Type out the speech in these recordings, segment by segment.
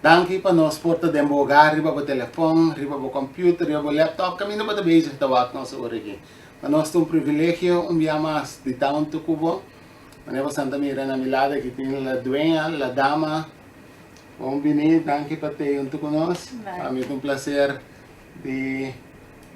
Danki pa nos por ta den bo hogar, riba bo telefon, riba bo computer, riba bo laptop, caminda bo ta bezig ta wak nos ora aki. Pa nos ta un privilegio un bia mas di ta hunto cu bo. Manera bo san ta mira na mi lado aki tin la dueña, la dama. Bon bini, danki pa tei hunto cu nos. Pa mi ta un placer di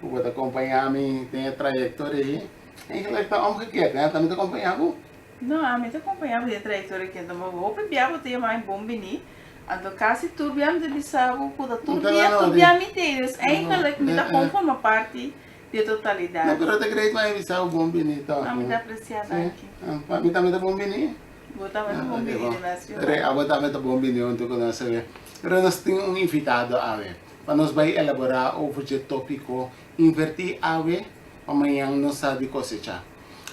cu bo ta compaña mi den e trayectoria aki. Eigenlijk ta omgekeerd, hè? Ta mi ta compaña bo. No, ami ta kompañá bo den e trayektoria aki. Anto bo hopi bia bo ta yama mi bon biní. Anto kasi tur bia mi ta bisa bo ku ta tur dia, tur bia mi ta ei. Dus eigenlijk mi ta kon forma parti di e totalidat. No, pero ta great pa mi bisa bo bon biní tòg. No, mi ta apresiá danki. Pa mi tambe ta bon biní. Bo tambe ta bon biní den nos ciudad. Re, abo tambe ta bon biní huntu ku nos awe. Pero nos tin un invitado awe pa nos bai elaborá over dje tópiko Invertí awe pa mañan nos sa di kosechá.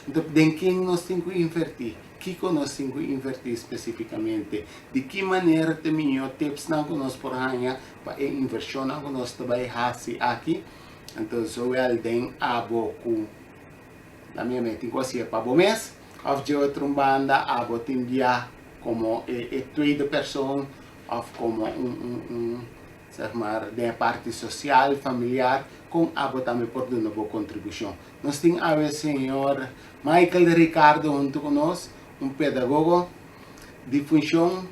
Anto den ken nos tin ku invertí? Kiko nos tin ku invertí spesífikamente? Di ki manera ta e mihó tipsnan ku nos por haña pa e invershonnan ku nos ta bai hasi aki? Anto zowel den abo ku la mia mei tin ku hasié pa bo mes òf dje otro un banda abo tin bia komo e tweede persoon òf komo un un un zeg maar den e parti sosial, familiar, kon abo tambe por duna bo kontribushon. Nos tin awe señor Michael Ricardo hunto cu nos, un pedagogo di funcion,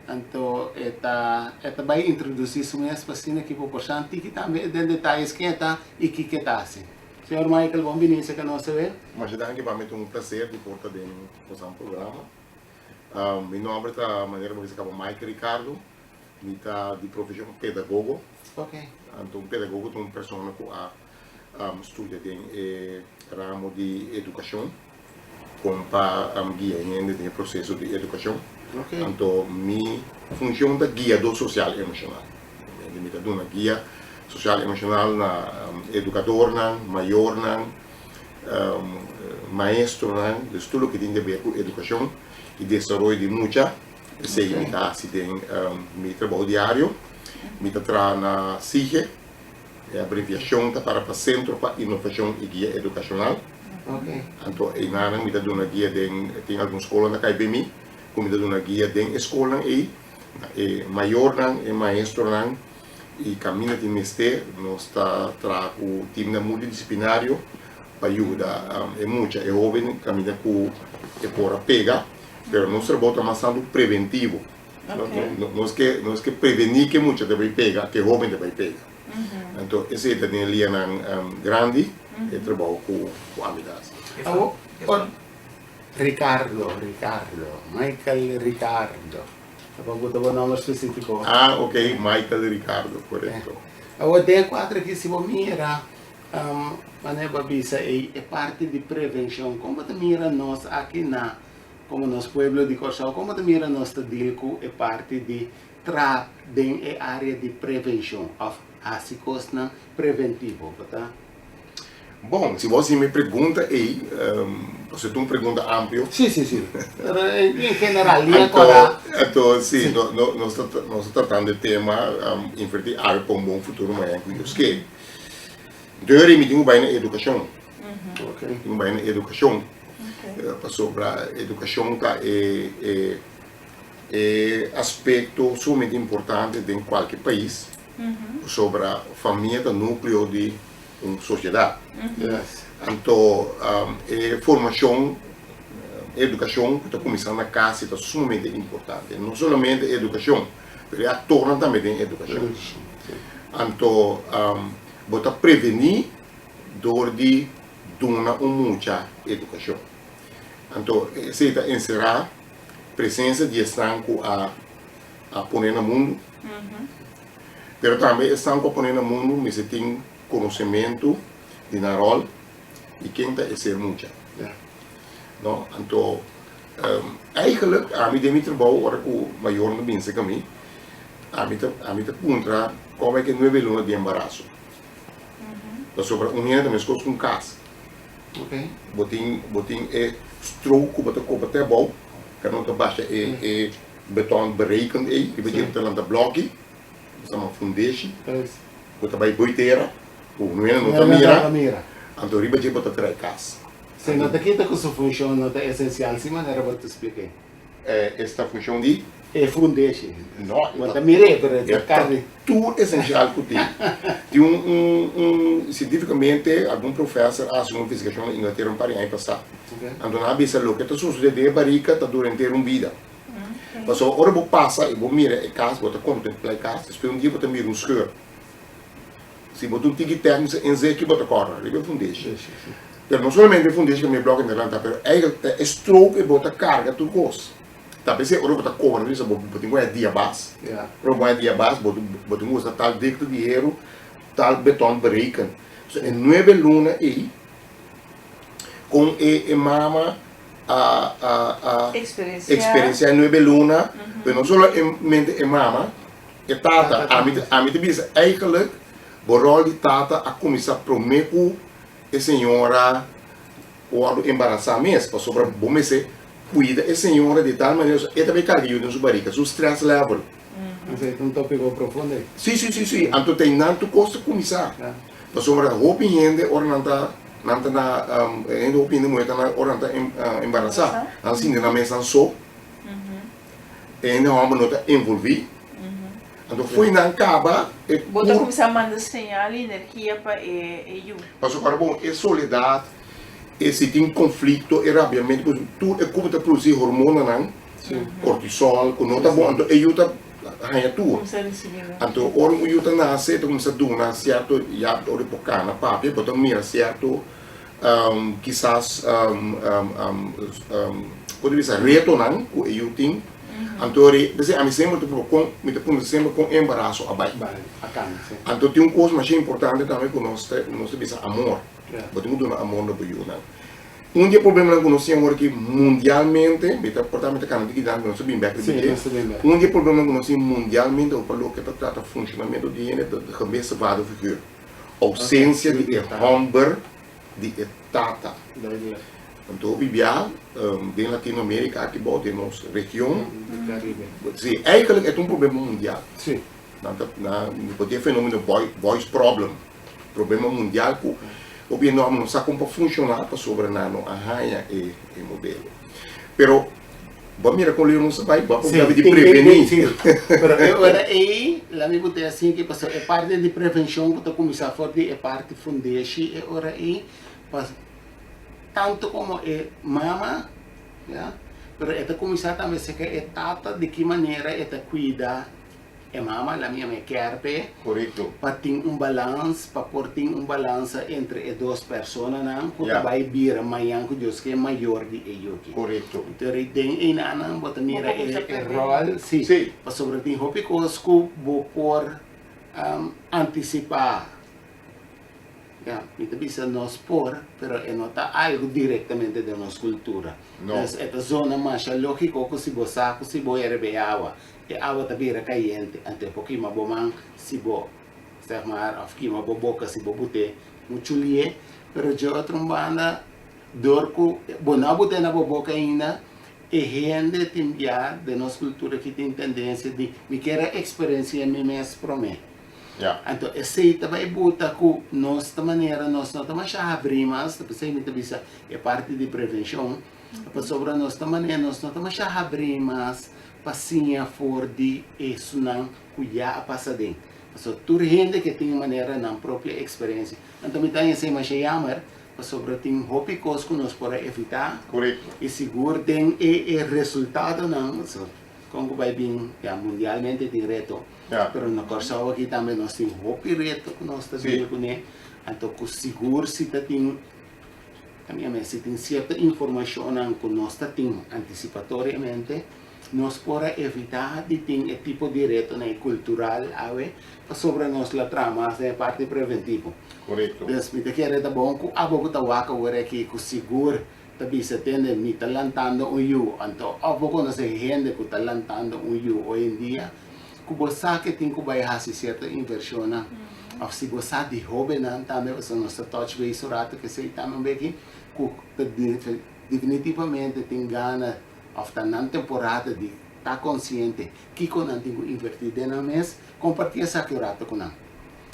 anto e ta e ta bay introduci su mes pa asina ki bo por sa tiki tambe den detayes ken e ta y kiko e ta haci. Señor Michael, bon bini esaki nos awe. Masha danki, pa mi ta un placer di por ta den boso programa. Mi nomber ta, manera bo bisa caba, Michael Ricardo. Mi ta di profeshon pedagogo. Anto un pedagogo ta un persona ku a studia den e ramo di edukashon kon pa guia hende den e proseso di edukashon. Anto mi funshon ta guiadó sosial emoshonal. Mi ta duna guia sosial emoshonal na edukadornan, mayornan, maestronan, dus tur loke tin di aber ku edukashon i desaroyo di mucha. Esei mi ta hasi den mi trabou diario. Mi ta traha na SIGE, e abreviashon ta para pa Sentro pa Inovashon i Guia Edukashonal. Anto einanan mi ta duna guia den, tin algun skolnan ta kai bei mi, ku mi ta duna guia den e skolnan ei, na e mayornan, e maestronan i kaminda tin mester. Nos ta traha ku timnan multidisiplinario pa yuda e mucha, e hoben kaminda ku e por a pega. Pero nos trabou ta mas tantu preventivo. Nos ke nos ke prevení ke mucha ta bai pega, ke hoben ta bai pega. Anto esei ta den lianan grandi e trabou ku ami ta hasi. Awor, Ricardo, Ricardo, Michael Ricardo. Ta pa bo ta bo nomber spesifiko. Ah, ok, Michael Ricardo, korekto. Awor den e kuadro aki si bo mira manera bo a bisa ei e parti di prevenshon, kon bo ta mira nos aki na Komo nos pueblo di Kòrsou, komo ta mira nos ta deal ku e parti di tra den e área di prevenshon òf hasi kosnan preventivo, bo ta? Bon, si bo hasi mi pregunta ei, pasobra ta un pregunta amplio. Sí, sí, sí. Pero en general, liña kòrá. Anto, sí, nos ta nos ta tratando e tema invertí awe pa un bon futuro mañana ku Dios ke. Dor ei mi tin ku bai na edukashon. Mi tin ku bai na edukashon. Pasobra edukashon ta e e e aspekto sumamente importante den kualke pais, pasobra famia ta nukleo di un sosiedat. Anto e formashon, e edukashon ku ta kuminsá na kas ta sumamente importante. No solamente e edukashon, pero e aktornan tambe den edukashon. Anto bo ta prevení dor di duna un mucha edukashon. Anto esei ta enserá presensia di esnan ku a a pone na mundu, pero tambe esnan ku a pone na mundu mester tin konosementu di nan ròl i ken ta e ser mucha. No, anto eigenlik ami den mi trabou ora ku mayornan ta bin serka mi, ami ta ami ta puntra komo e ke nuebe luna di embaraso. Pasobra un hende ta meskos ku un kas. Bo tin bo tin e strook ku bo ta kopa te abou, ku nan ta basha e e beton berekend ei, riba dje bo ta lanta blòki, bo ta yama fundeshi, ku ta bai bui tera, ku un hende no ta mira, anto riba dje bo ta traha e kas. Si no ta kita ku su funshon no ta esensial, si manera bo ta splik'é. Esta funshon di? E fundeshi. No, Bo ta mir'é, pero e ta ta kasi. tur esenshal ku tin. Tin un un un sientifikamente algun profèser a hasi un investigashon na Inglatera un par di aña pasá. Anto nan a bisa loke ta sosodé den e barika ta dura henter un bida. Pasobra ora bo pasa i bo mira e kas, bo ta kontemplá e kas, despues un dia bo ta mira un skeur. Si bo ta un tiki tèkniko en zeki bo ta kòrda riba e fundeshi. Pero no solamente e fundeshi ku mi blòk in adelantá, pero eigentlik ta e stroop e bo ta karga tur kos. Ta p'esei ora bo ta kobra bisa bo tin ku haña dia bas. Ora bo haña dia bas bo bo tin ku usa tal dikte di heru, tal beton bereken. So e nuebe luna ei kon e e mama a a a eksperensiá e nuebe luna, pero no solamente e mama, E tata, ami ta, ami ta bisa eigenlijk bo rol di tata a kuminsá promé ku e señora wòrdu embarasá mes, pasobra bo mester kuida e señora di tal manera so e ta bai karga yu den su barika, su stress level. Esei ta un tópiko profundo ei. Sí, sí, sí, sí. Anto ta einan tur kos ta kuminsá. Pasobra hopi hende ora nan ta, nan ta na, hende hopi hende muhé ta na ora nan ta embarasá, nan sinti nan mes nan so. E hende hòmber no ta envolví. Anto fo'i nan kaba e Bo ta kuminsá manda señal i energia pa e yu. Pasobra ora bon e soledat, e si tin konflikto, e rabiamentu, tur e kuba ta produsí hormonanan, kortisòl, ku no ta bon. Anto e yu ta haña tur. Anto ora un yu ta nase e ta kuminsá duna sierto, ya ora e por kana papia, bo ta mira sierto Kisas por bisa retonan ku e yu tin. Anto ri, p'esei ami semper ta proba kon, mi ta puntra semper kon e embaraso a bai. Anto tin un kos masha importante tambe ku nos ta, nos ta bisa amor. Bo tin ku duna amor na bo yunan. Un di e problemanan ku nos tin awor aki mundialmente, mi ta por ta mi ta kambia di kidan, nos ta bin bèk riba dje. Un di e problemanan ku nos tin mundialmente pa loke ta trata funshonamentu di hende ta de gemiste vaderfiguur. Ousensia di e hòmber di e tata. Anto hopi bia den Latino Amerika aki bou den nos region. Si, eigenlijk e ta un problema mundial. Nan ta nan bo tin e fenomeno boy boys problem. Problema mundial ku hopi hende hòmber no sa kon pa funshoná pasobra nan no a haña e modelo. Pero Bo a mira kon leu nos a bai? Bo a purba di prevení. Sí, pero e ora ei la mi bot'é asin ki pasobra e parti di prevenshon ku ta kuminsá for di e parti fundeshi e ora ei pa tantu komo e mama ya pero e ta kuminsá tambe serka e tata di ki manera e ta kuida E mama la mi ame kier p'e. Korekto. Pa tin un balans, pa por tin un balansa entre e dos personanan ku ta bai bira mañan ku Dios ke mayor di e yuki. Korekto. Enton rei den einanan bo ta mira e ròl, si, pasobra tin hopi kos ku bo por antisipá. Ya, mi ta bisa nos por, pero e no ta algu direktamente den nos kultura. No. Entonces e ta zona masha lógiko ku si bo sa ku si bo herbe awa, E awa ta bira kayente, anto e por kima bo man si bo, zeg maar, of kima bo boka si bo but'é muchu lié. Pero dje otro un banda, dor ku bo no a but'é na bo boka ainda, e hende tin bia den nos kultura aki tin tendensia di mi kier a eksperensi'é mi mes promé. Anto esei ta bai buta ku nos ta manera nos no ta masha habrí mas, ta p'esei mi ta bisa e parti di prevenshon, pasobra nos ta manera nos no ta masha habrí mas pa siña for di esunnan ku ya a pasa den. Pasobra tur hende ke tin manera nan propio eksperensia. Anto mi ta haña esei masha yamer, pasobra tin hopi kos ku nos por a evitá. I sigur den e e resultadonan, so kon ku bai bin ya mundialmente tin reto, pero na Kòrsou aki tambe nos tin hopi reto ku nos ta deal kuné, anto ku sigur si ta tin. Ta mira mes si tin cierto informacionnan cu nos ta tin anticipatoriamente, nos por a evita di tin e tipo di retonan e cultural awe pasobra nos lo traha mas den e parti preventivo. Dus mi ta kere ta bon cu abo cu ta wak awor aki cu sigur ta bisa tende mi ta lantando un yu anto of bo conoce hende cu ta lantando un yu hoy en dia cu bo sa ke tin cu bay haci cierto inversionnan of si bo sa di hobennan tambe pasobra nos ta touch base un rato kesey tambe un beki cu ta definitivamente tin gana of ta nan temporada di ta consciente kico nan tin cu inverti den nan mes comparti esaki un rato cu nan.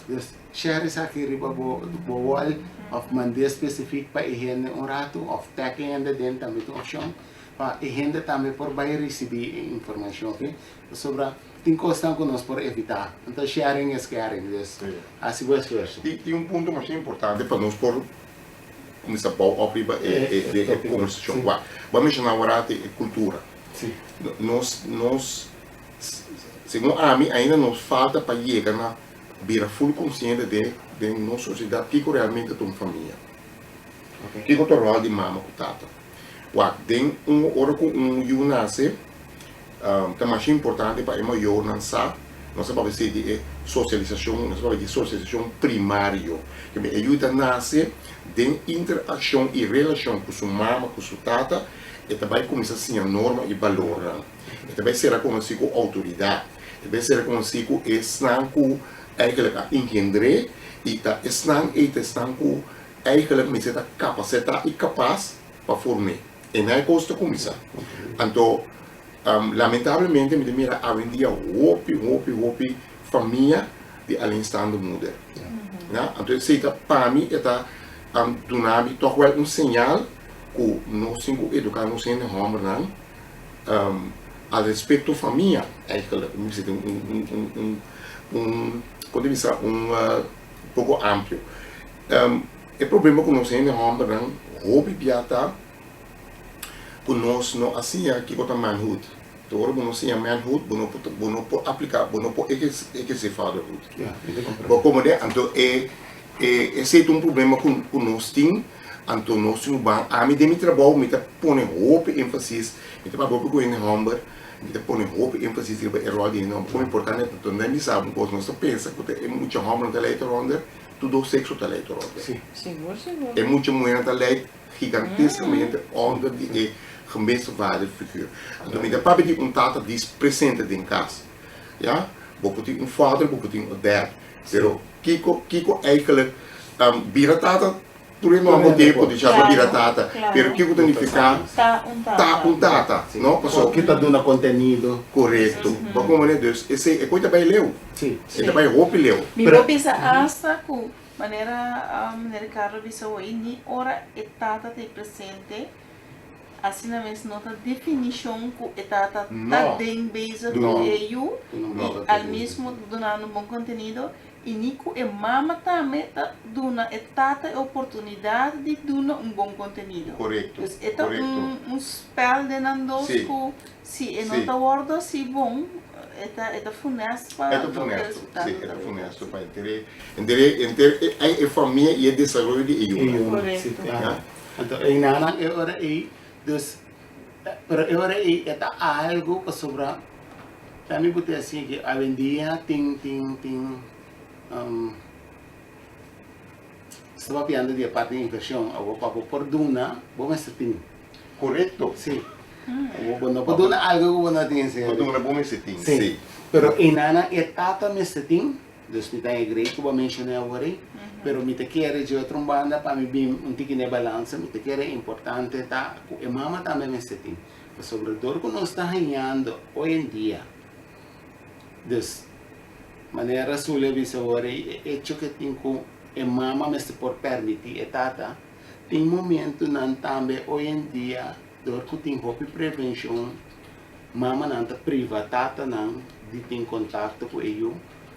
Dus share esaki riba bo bo wall of mand'e specific pa e hende un rato of tag e hende den tambe ta un opcion. pa e hende tambe por bai risibí e informashon oke. Pasobra tin kosnan ku nos por evitá. Anto sharing is caring, dus hasi bo esfuerso. Tin un punto masha importante pa nos por kuminsá bou òp riba e e kombersashon. Wak, bo a menshoná awor e kultura. Nos nos segun ami ainda nos falta pa yega na bira ful konsiente de den nos sosiedat kiko realmente ta un famia. Kiko ta ròl di mama ku tata. Wak, den un ora ku un yu nase, ta masha importante pa e mayornan sa, nos ta papia esei di e sosialisashon, nos ta papia di sosialisashon primario. Kende e yu ta nase den interakshon i relashon ku su mama, ku su tata, e ta bai kuminsá siña norma i balornan. E ta bai sera konosí ku outoridat, e ta bai sera konosí ku esnan ku eigentlik a engendr'é i ta esnan ei ta esnan ku Eigenlijk mester ta kapasitá i kapas pa form'é. E nan e kos ta kuminsá. Anto, lamentablemente mi ta mira awendia hopi, hopi, hopi famia di alleenstaande moeder. Ya, anto esei ta pa mi e ta duna mi tòg wèl un señal ku nos tin ku eduká nos hende hòmbernan al respekto famia eigenlijk. Mi bisa tin un, un, un, un, un, kon ta bisa, un poko amplio. E problema ku nos hende hòmbernan hopi bia ta ku nos no a siña kiko ta manhood. Te ora bo no siña manhood bo no por bo no por apliká bo no por ehersé fatherhood. Bo komprendé? Anto e e esei ta un problema ku ku nos tin, anto nos tin ku ban ami den mi trabou mi ta pone hopi énfasis mi ta papia hopi ku hende hòmber mi ta pone hopi énfasis riba e ròl di hende hòmber kon importante ta. Anto mi sa un kos nos ta pensa ku ta e mucha hòmbernan ta lei rònder. Tur dos sexo ta leit rond. Sí. Sigur, sigur. E mucha muhernan ta leit gigantescamente onder di e gemiste vaderfiguur. Anto mi ta papia di un tata dis presente den cas. Ya? Bo por tin un father, bo por tin un dad. Pero kico, kico eigenlijk bira tata tur e nomber tin e potencial pa bira tata. Pero kico ta nifica Ta un tata. ta un tata, no? Paso. Ki ta duna contenido. Correcto. Bo a comprende? Dus esey, e coy ta bay leu. Sí. E ta bai hopi leu. Mi por bisa asta ku manera meneer Ricardo bisa hoy ni ora e tata ta presente asina mes no ta definishon ku e tata ta den bezig ku e yu i al mismo dunando bon kontenido i ni ku e mama tambe ta duna e tata e oportunidat di duna un bon kontenido. Dus e ta un spèl den nan dos ku Si e no ta wordo haci bon, e ta e ta funest pa E ta loke funesto, resultado si, e ta ta bay. funesto pa henter e, henter e, henter e, ei e famia i e desaroyo di e E yunan. yunan, si, Correcto. claro. Ya. Anto einanan e ora ei, dus, pero e ora ei e ta algo pasobra ta mi bo ta haci ke awendia tin tin tin sta papiando di e parti di inversion, awor pa bo por duna bo mester tin. Korekto. Sí. Bo no por duna algo ku bo no tin, sí. Bo duna bo mester tin, sí. Sí. Pero einana e tata mester tin, dus mi ta agree ku bo a menshoná awor ei, pero mi ta kere dje otro un banda pa mi bin un tiki na e balansa, mi ta kere importante ta ku e mama tambe mester tin. Pasobra dor ku nos ta hañando hoy en dia, dus manera Rasul a bisa awor ei, e echo ke tin ku e mama mester por permití e tata, Tin momentunan tambe hoy en dia dor ku tin hopi prevenshon mamanan ta priva tatanan di tin kontakto ku e yu.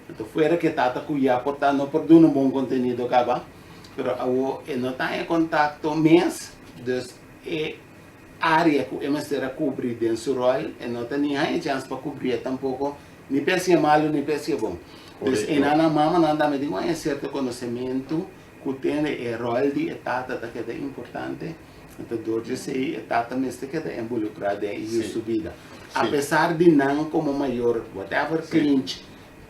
Anto fuera ku e tata ku ya por ta no por duna un bon kontenido kaba pero awo e no ta e kontakto mes dus e área ku e mester a kubri den su ròl e no ta ni haña chèns pa kubrié tampoko ni pa e hasié malu ni pa e hasié bon. Dus einan mamanan tambe tin ku haña sierto konosementu. Ku tende e ròl di e tata ta keda importante, anto dor di esei e tata mester keda involukrá den e yu su bida. Apesar di nan komo mayor, whatever klinch,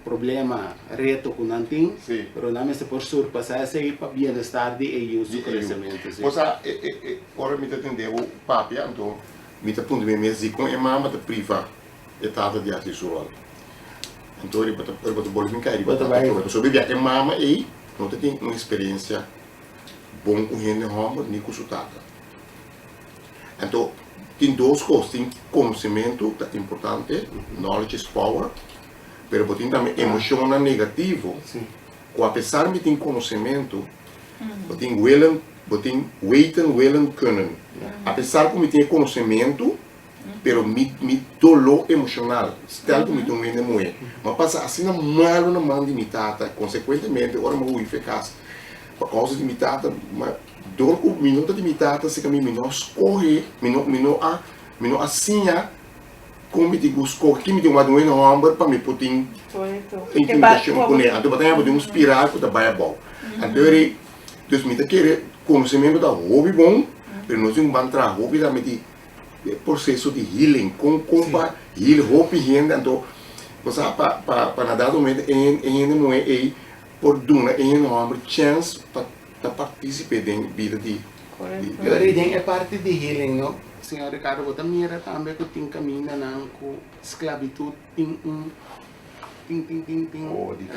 problema, reto ku nan tin, pero nan mester por surpasá esei pa bienestar di e yu su kresementu. Bo sa, ora mi ta tende bo papia, anto mi ta puntra mi mes dikon e mama ta priva e tata di hasi su ròl. Anto riba ta riba ta boli bin kai riba tata prome. Pasobra bia e mama ei no ta tin un eksperensia bon ku hende hòmber ni ku su tata. Anto tin dos kos, tin konosementu ta importante, knowledge is power, pero bo tin tambe emoshonnan negativo ku apesar mi tin konosementu, bo tin willem. Bo tin weten, willen, kunnen. Apesar ku mi tin e konosementu, pero mi mi doló emoshonal, stel ku mi ta un hende muhé, mi a pasa asina malu na man di mi tata, konsekuentemente ora mi a hui for e kas pa kousa di mi tata, ma dor ku mi no ta di mi tata asina mi no a skohe, mi no mi no a mi no a siña kon mi tin ku skohe, kin mi tin ku wak di un hende hòmber pa mi por tin intimidashon kuné. Anto bo ta haña bo tin un spiral ku ta bai abou. Anto eri Dus mi ta kere konosementu ta hopi bon, pero nos tin ku ban traha hopi tambe di e proseso di healing, kon kon pa heal hopi hende, anto bo sa pa pa pa na dado momento e e hende muhé ei por duna e hende hòmber chèns pa ta partisipe den bida di di. Pero den e parti di healing no, señor Ricardo, bo ta mira tambe ku tin kamindanan ku sklabitut tin un Tin tin tin tin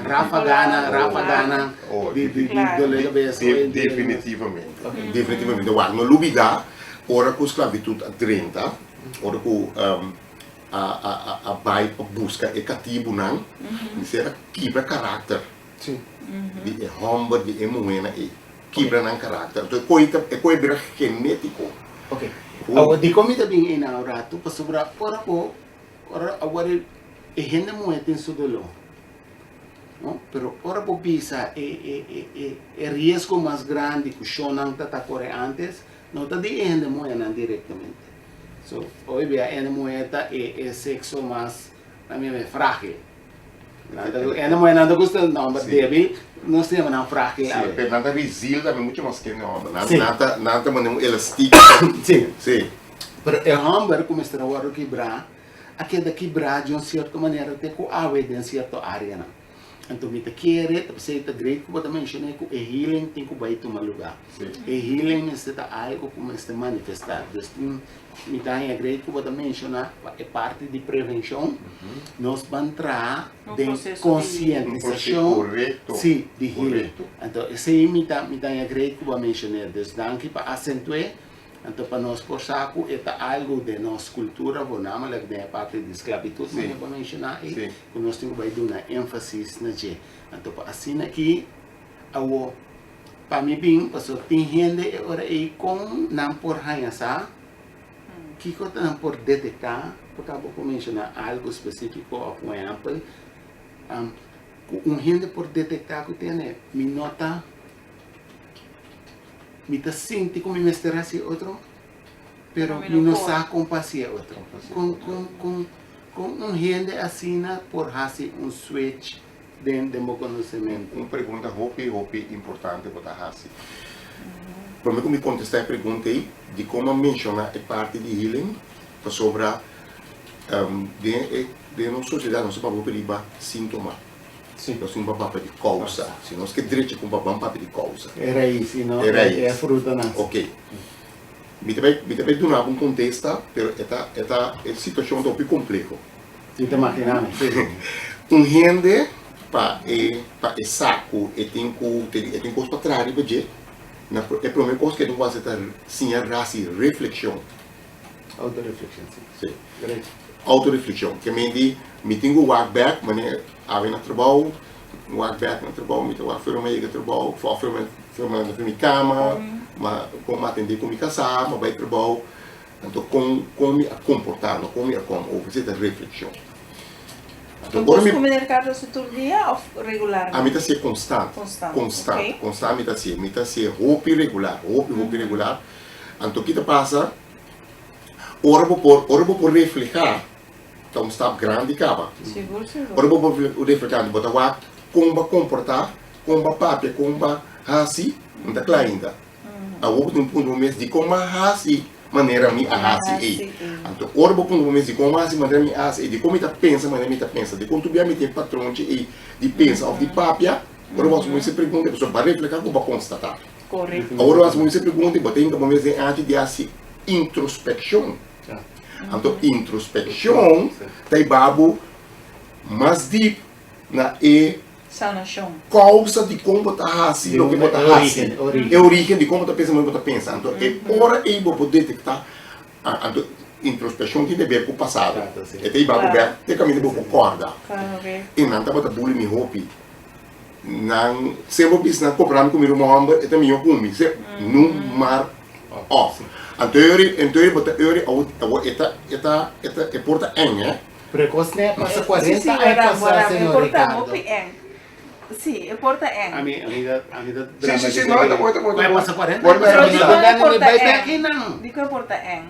ráfaganan ráfaganan di di di dolé kabes hoy en dia. Definitivamente definitivamente wak no lubida ora ku sklabitut a drenta ora ku a a a bai pa buska e katibunan mester a kibra karakter di e hòmber di e muhénan ei kibra nan karakter anto e koi ta e koi a bira genétiko. Oke awor dikon mi ta bin einan un ratu pasobra ora bo Ora awor e hende muhé tin su doló, no? Pero ora bo bisa e e e e e riesgo mas grandi ku shownan ta ta kore antes, no ta di e hende muhénan direktamente. So, hoy bia e hende muhé ta e e sekso mas, nan mi yama e frágil. Nan ta e hende muhénan ta gusta nòmber débil, nos ta yama nan frágil Sí, awe. pero nan ta rizil tambe mucho mas ke hende hòmber. Nan Sí. nan ta nan ta manera un elastik. Sí. Sí. Pero e hòmber ku mester a wòrdu kibrá a keda kibrá di un sierto manera te ku awe den sierto áreanan. Anto mi ta kere, ta p'esei ta great ku bo ta menshoná ku e healing tin ku bai tuma lugá. E healing mester ta algu ku mester manifestá. Dus tin, mi ta haña great ku bo ta menshoná pa e parti di prevenshon, nos ban traha den konsientisashon, sí, di healing. Anto esei mi ta mi ta haña great ku bo a menshoné. Dus danki pa asentu'é. Anto pa nos por sa ku e ta algu den nos kultura, voornamelijk den e parti di sklabitut manera bo a menshoná ei, ku nos tin ku bai duna énfasis na dje. Anto pa asina aki awo pa mi bin, pasobra tin hende e ora ei kon nan por haña sa kiko ta nan por detektá, por ta bo por menshoná algu spesífiko òf un ehèmpel ku un hende por detektá ku tene mi no ta. Mi ta sinti ku mi mester hasi e otro, pero mi no sa kon pa hasi e otro. Kon kon kon kon un hende asina por hasi un switch den den bo konosementu? Un pregunta hopi hopi importante bo ta hasi. Prome ku mi kontestá e pregunta ei, dikon mi a menshoná e parti di healing? Pasobra den e den nos sosiedat nos ta papia hopi riba síntoma. Sí. Nos tin pa papia di kousa. Si nos ke drecha ku ban papia di kousa. E rais i no E rais. e frutanan. Ok. Mi ta bai mi ta bai duna bo un kontesta, pero e ta e ta e situashon ta hopi kompleho. Mi ta magina mi. Un hende pa e pa e sa ku e tin ku e tin kos pa traha riba dje, na e prome kos ku e tin ku hasi ta siña hasi reflekshon. Autoreflexion, si. Si. Great. Autoreflexion. Ke men di, mi tin ku wak bek, mane awe na trabou, wak bek na trabou, mi ta wak for mi a yega trabou, for for mi for mi lanta for mi kama, ma kon mi atendé ku mi kasá, mi a bai trabou, anto kon kon mi a komportá, no kon mi a kom over, esei ta reflexion. Anto Un ora kos mi ku meneer Carlos hasi tur dia òf regularmente? Ami ta hasié konstant, Konstant, konstant, oké. konstant mi ta hasié, mi ta hasié hopi regular, hopi hopi regular. Anto ki ta pasa? Ora bo por, ora bo por reflehá, ta un stap grandi kaba. Sigur, sigur. Ora bo por reflehá, bo ta wak kon bo a komportá, kon bo a papia, kon bo a hasi, no ta kla ainda. Awor bo tin un puntra bo mes, dikon mi a hasi manera mi a hasi ei? Anto ora bo puntra bo mes, dikon mi a hasi manera mi a hasi ei? Dikon mi ta pensa manera mi ta pensa? Dikon tur bia mi tin e patronchi ei di pensa òf di papia? Ora bo hasi bo mes e pregunta, pasobra bo a reflehá ku bo a konstatá. Korekto. Awor bo hasi bo mes e pregunta i bo ta hinka bo mes den anchi di hasi introspekshon. Anto introspekshon ta hiba bo mas dip na e Sanashon. kousa di kon bo ta hasi loke bo ta hasi. E origen di kon bo ta pensa manera bo ta pensa. Anto e ora ei bo por detektá, anto introspekshon tin deber ku pasado. E ta hiba bo bèk te kaminda bo por kòrda. Korekto. I nan tabata buli mi hopi. Nan semper bisa nan compra mi comida un homber e ta miho cu mi se no mar of anto e anto e bo ta ori awo awo e ta e ta e ta e por ta eng eh. Pero e cos ne pasa 40 aña pasa señor Ricardo. Si, e por ta eng. Ami ami ta ami ta drama si si si no ta bo ta bo ta bo pasa 40 aña pasa Pero dikon e por ta eng? Dikon e por ta eng?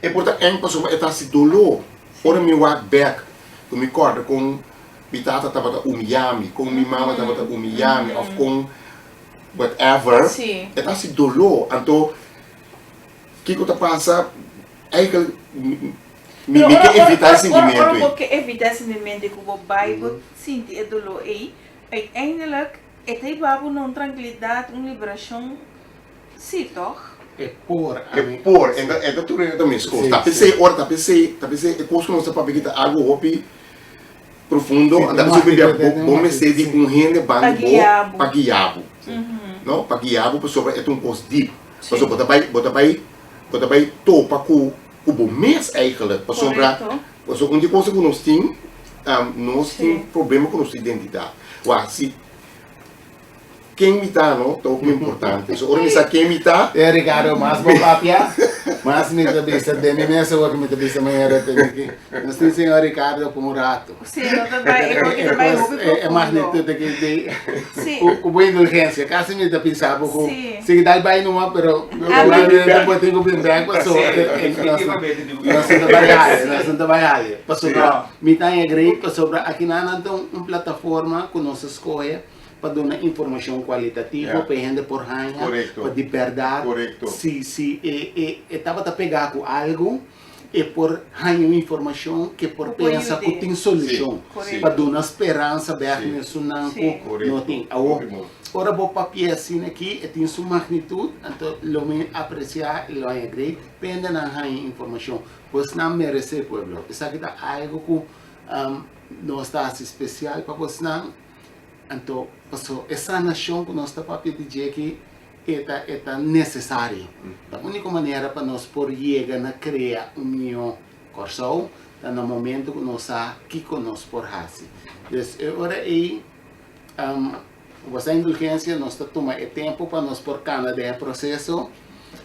E por ta eng pasobra e ta hasi doló. Ora mi wak bek ku mi kòrda kon mi tata tabata humillá mi, kon mi mama tabata humillá mi òf kon whatever, e ta hasi doló. Anto kiko ta pasa? Eikel mi mi ke evitá e sintimentu ei. Ora bo ke evitá e sintimentu ei ku bo bai bo sinti e doló ei, uiteindelijk e ta hiba bo na un trankilidat, un liberashon. Sí, toch? E por, E ami. por, e ta, e ta tur e ta meskos. Sí, Ta sí. p'esei, ora ta p'esei, ta p'esei e kos ku nos ta papia aki ta algu hopi profundo, Sí, anta tin p'esei magnitud, bo, tin bo mester magnitud, di sí. un hende Pa banda di bo guia bo. pa guia bo. No, pa guia bo pasobra e ta un kos dip. Sí. Pasobra bo ta bai, bo ta bai, bo ta bai topa ku, ku bo mes eigenlijk. Pasobra, Korekto. pasobra un di e kosnan ku nos tin, nos Sí. tin problema ku nos identidat. Wak, si. Ken mi ta no ta hopi importante. So ora mi sa ken mi ta. E Ricardo mas bo papia mas mi ta bisa den mi mes awor mi ta bisa manera tene ki nos tin señor Ricardo pa un rato. Si no ta bai e porque ta bai hopi profundo. E magnitud aki di Si. ku bo indulgencia casi mi ta pensa bo ku Si. si dal bai numa pero probablemente bo tin ku bin bek paso nos no ta bai haya nos no ta bai haya pasobra mi ta haña great pasobra aki nan nan ta un plataforma ku nos a skohe pa duna informashon kualitativo pa e hende por haña pa di bèrdat si si e e e tabata pegá ku algu e por haña un informashon ke por pensa ku tin solushon pa duna speransa bèk na esunnan ku no tin. Awor ora bo papia asina aki e tin su magnitut anto lo mi apresiá i lo haña great pa hendenan haña informashon bosnan meresé pueblo esaki ta algu ku nos ta hasi spesial pa bosnan. Anto, paso e sanashon ku nos ta papia di dje aki, e ta e ta nesesario. Ta úniko manera pa nos por yega na krea un mihó Kòrsou ta na momento ku nos sa kiko nos por hasi. Dus e ora ei, ku boso indulgensia nos ta tuma e tempu pa nos por kana den e proseso,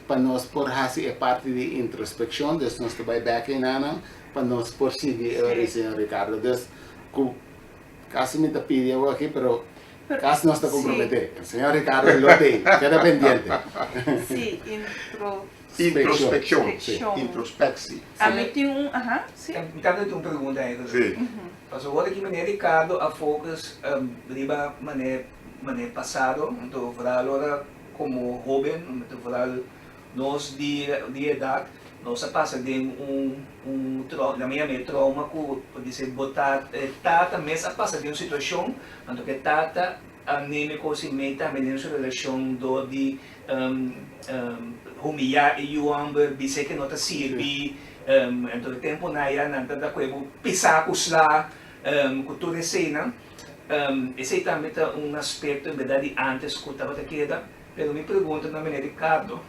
pa nos por hasi e parti di introspekshon, dus nos ta bai bèk einanan pa nos por sigui e ora ei, señor Ricardo. Dus ku. Casi mi ta pidi awor aki, pero casi nos ta compromete. El señor Ricardo lo tin. Keda pendiente. Sí, intro. Introspeccion. Introspectie. A mi tin un, aha, sí. Mi tambe tin un pregunta eigenlijk. Sí. Pasobra ora ki meneer Ricardo a focus riba mané mané pasado, anto vooral ora como hoben, anto vooral Nos di di edat nos a pasa den un un trou nan mi yama e trouma ku por bisa bo tata e tata mes a pasa den un situashon anto ku e tata a neme kos i mei tambe den su relashon dor di humiyá e yu hòmber bis'é ke no ta sirbi anto e tempunan aya nan ta da ku e bo pisá ku sla ku tur eseinan esei tambe ta un aspekto en bèrdat di ántes ku tabata keda. Pero mi pregunta na Meneer Ricardo,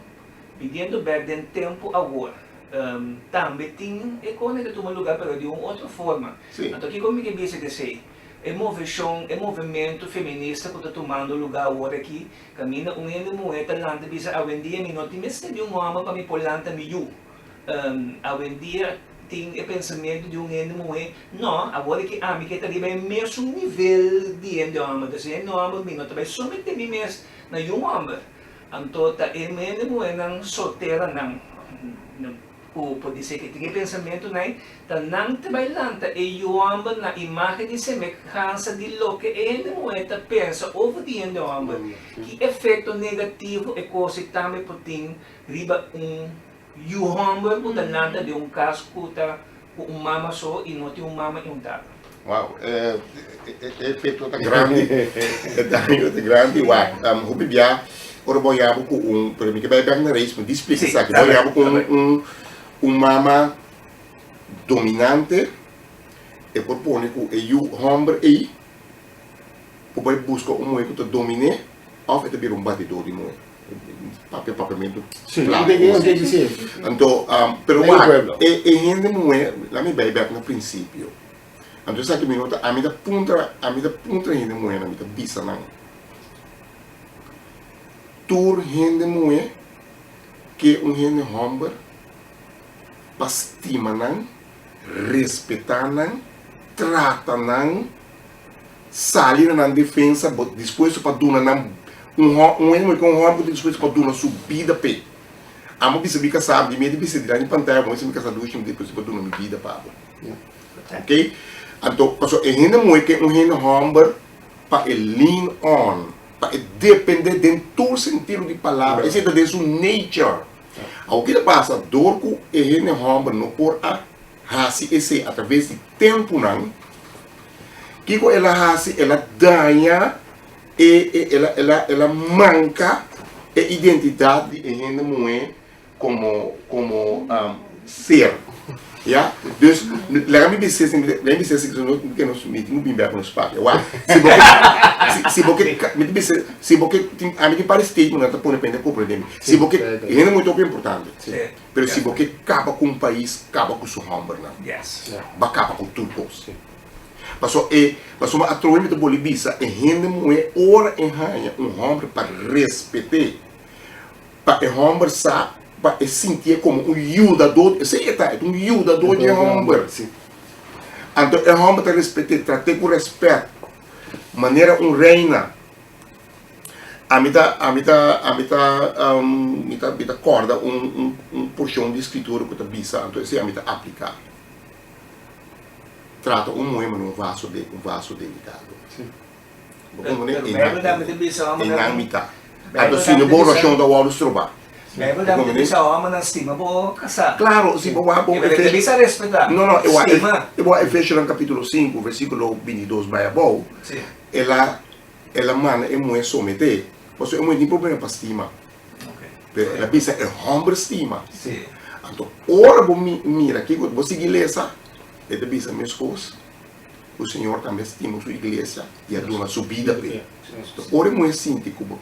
pidiendo bek den tempu awor, tambe tin e kone ta tuma lugar pero di un otro forma. Anto kiko mi ke bisa di esei? E moveshon, e movementu feminista ku ta tumando lugar awor aki, kaminda un hende muhé ta lanta bisa awendia mi no tin mester di un hòmber pa mi por lanta mi yu. Awendia tin e pensamentu di un hende muhé, no, awor aki ami ke ta riba e mesun nivel di hende hòmber, entonces hende hòmber mi no ta bai someté mi mes na yu hòmber. Anto ta e hende muhénan solteranan ku por di ser ke tin e pensamentunan ei, ta nan ta bai lanta e yu hòmber na imágen i semehansa di loke e hende muhé ta pensa over di hende hòmber. Ki efekto negativo e kos ei tambe por tin riba un yu hòmber ku ta lanta den un kas ku ta ku un mama so i no tin un mama i un tata. Wow, e efekto ta grandi, e daño ta grandi. Wak, hopi bia ora bo yaba ku un, pero mi ke bai bek na reis, mi di splika esaki. Bo yaba ku un un mama dominante, e por pone ku e yu hòmber ei por bai buska un muhé ku ta domin'é òf e ta bira un batidó di muhé. Papia papiamentu kla. Anto, pero wak, e hende muhé, laat mi bai bek na prinsipio. Anto esaki mi no ta, ami ta puntra, ami ta puntra hende muhénan, mi ta bisa nan, tur hende muhé ke un hende hòmber pa stima nan, respetá nan, trata nan, sali na nan defensa, bo dispuesto pa duna nan, un hò, un hende muhé ke un hòmber ku ta dispuesto pa duna su bida p'e. Amo bisa mi kasá, di mi a di bisa dilanti pantaya, bo a bisa mi kasá dushi, mi ta dispuesto pa duna mi bida pa bo. Ok? Anto, pasobra e hende muhé ke un hende hòmber pa e lean on, pa e dependé den tur sentido di palabra, esei ta den su nature. Awor ki ta pasa? Dor ku e hende hòmber no por a hasi esei atraves di tempunan, kiko el a hasi? El a daña e, e, el a, el a, el a manka e identidat di e hende muhé komo komo ser ya dus laga mi bisa esei laga mi bisa esei no ke nos mi tin ku bin bek ku nos papia wak si bo ke si bo ke mi ta bisa si bo ke tin ami tin par di statement nan ta pone pa hende komprende mi si bo ke hende muhé ta hopi importante pero si bo ke kaba ku un pais kaba ku su hòmbernan ba kaba ku tur kos pasobra e pasobra atrobe mi ta boli bisa e hende muhé ora e haña un hòmber pa respet'é Pa e hòmber sa pa e sintié komo un yudadó, esei e ta, e ta un yudadó di e hòmber. Anto e hòmber ta respet'é, trat'é ku rèspèt, manera un reina. Ami ta, ami ta, ami ta, mi ta, mi ta kòrda un, un, un porshon di Skritura ku ta bisa, anto esei ami ta apliká, Trata un muhé manera un vaso de, un vaso delikado. Bo Pero Bijbel tambe ta bisa homennan. Einan mi ta. Anto si no bo orashon ta wòrdu strobá. Bijbel tambe ta bisa homennan stima bo kasá. Klaro, si bo wak bo. E ta bisa respetá. No, no, e wak. Stima. E wak Efesionan kapítulo sinku, versíkulo bintidos bai abou. Si. El a, el a manda e muhé someté. Pasobra e muhé tin problema pa stima. Oke. Pero el a bisa e hòmber stima. Si. Anto ora bo mira kiko, bo sigui lesa, e ta bisa meskos. Ku Señor tambe stima su iglesia i a duna su bida p'e. Ora e muhé sinti ku bo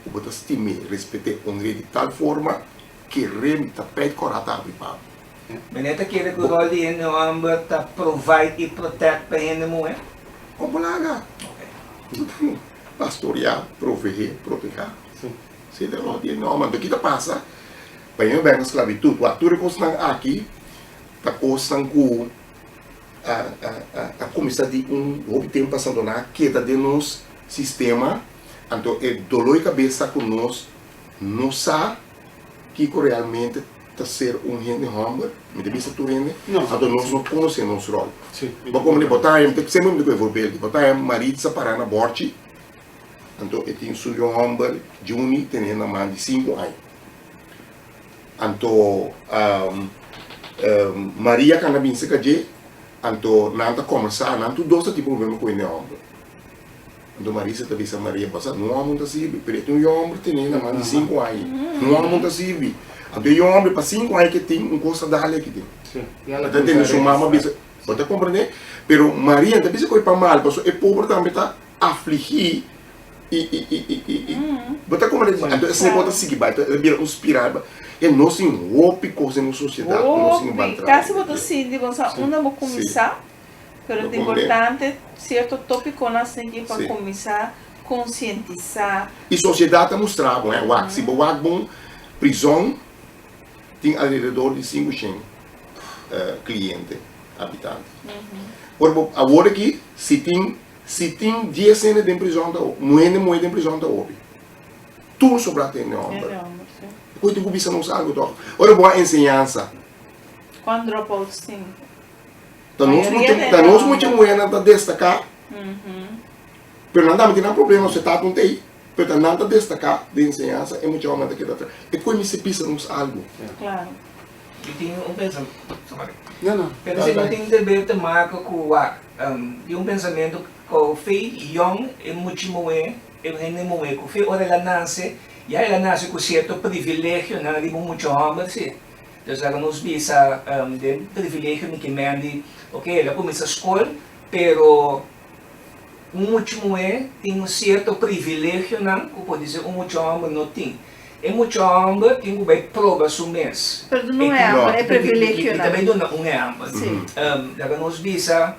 ku bo ta stim'é, respet'é, honr'é di tal forma, ker'é mi ta pèit kòrá ta habri pa bo. Meneer ta kere ku ròl di hende hòmber ta provide i protect pa hende muhé? Kon bo laga? Pastoriá, proveé, protehá. Si ta ròl di hende hòmber. Anto ki ta pasa? Pa hende bai na sklabitut. Wak, tur e kosnan aki ta kosnan ku. a a kuminsá di un hopi tempu pasando nan a keda den nos sistema, anto e doló di kabes ta ku nos no sa kiko realmente ta ser un hende hòmber, mi ta bisa tur hende, anto nos no konosé nos ròl. Bo komo di bo ta haña, semper mi ta ku e voorbeeld, bo ta haña Maritza pará na bòrchi, anto e tin su yu hòmber Juni ten'é na man di sinku aña. Anto Maria kanda bin serka dje, anto nan ta kòmbersá, nan tur dos ta tin problema ku hende hòmber. Anto Marisa ta bisa Maria, Bo sa, no hòmber ta sirbi, pero e tin un yòmber tene na mas di sinku aña, no hòmber ta sirbi. Anto e yòmber pa sinku aña ke tin, un kos ta dal aki den. E ta tende su mama bisa, bo ta komprendé? Pero Maria no ta bisa ku e pa mal, pasobra e pober tambe ta afligí I i i i i i bo ta komprende anto esei bo ta sigui bai ta bira un spiral e nos tin hopi kos den nos sosiedat ku nos tin Hopi, kasi bo ta sinti bo sa unda bo kuminsá pero ta importante sierto topikonan asina pa kuminsá konsientisá. I sosiedat ta mustra bo he wak si bo wak bon prizòn tin alrededor di sinku shen kliente habitante ora bo awor aki si tin Si tin dies hende den prizòn ta hopi, hende muhé den prizòn ta hopi. Tur sobrá ta hende hòmber. E koe tin ku bisa nos algu tòg. Ora bo a enseñansa. Kuan dropouts tin? Ta nos mucha, ta nos mucha muhénan ta destaká. Pero nan tambe tin nan problema, se tata no ta ei. Pero ta nan ta destaká den enseñansa, e mucha hòmbernan ta keda atras. E koe mester bisa nos algu. Klaro. Mi tin un pensamentu, sorry. No, no. Pero si no tin deber te maka ku wak. Tin un pensamentu ku fe yòn e muchi muhé, e hende muhé ku fe ora el a nase, ya el a nase ku sierto privilegionan riba un mucha hòmber si. Entonces laga nos bisa den privilegio mi ke men di ok el a kuminsá skol pero un mucha muhé tin un sierto privilegionan ku podise un mucha hòmber no tin. E mucha hòmber tin ku bai proba su mes. Pero duna un ehèmpel, e privilegionan. Mi ta bai duna un ehèmpel. Laga nos bisa.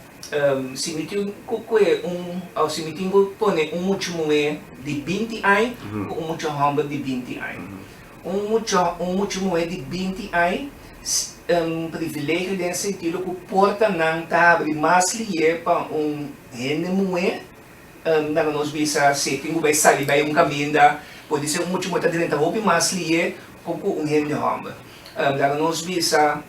Si mi tin ku kue un òf si mi tin ku pone un mucha muhé di 20 aña ku un mucha hòmber di 20 aña. Un mucha un mucha muhé di 20 aña privilegio den sentido ku portanan ta habri mas lié pa un hende muhé. Laga nos bisa si e tin ku bai sali bai un kaminda, podi ser un mucha muhé ta drenta hopi mas lié ku ku un hende hòmber. Laga nos bisa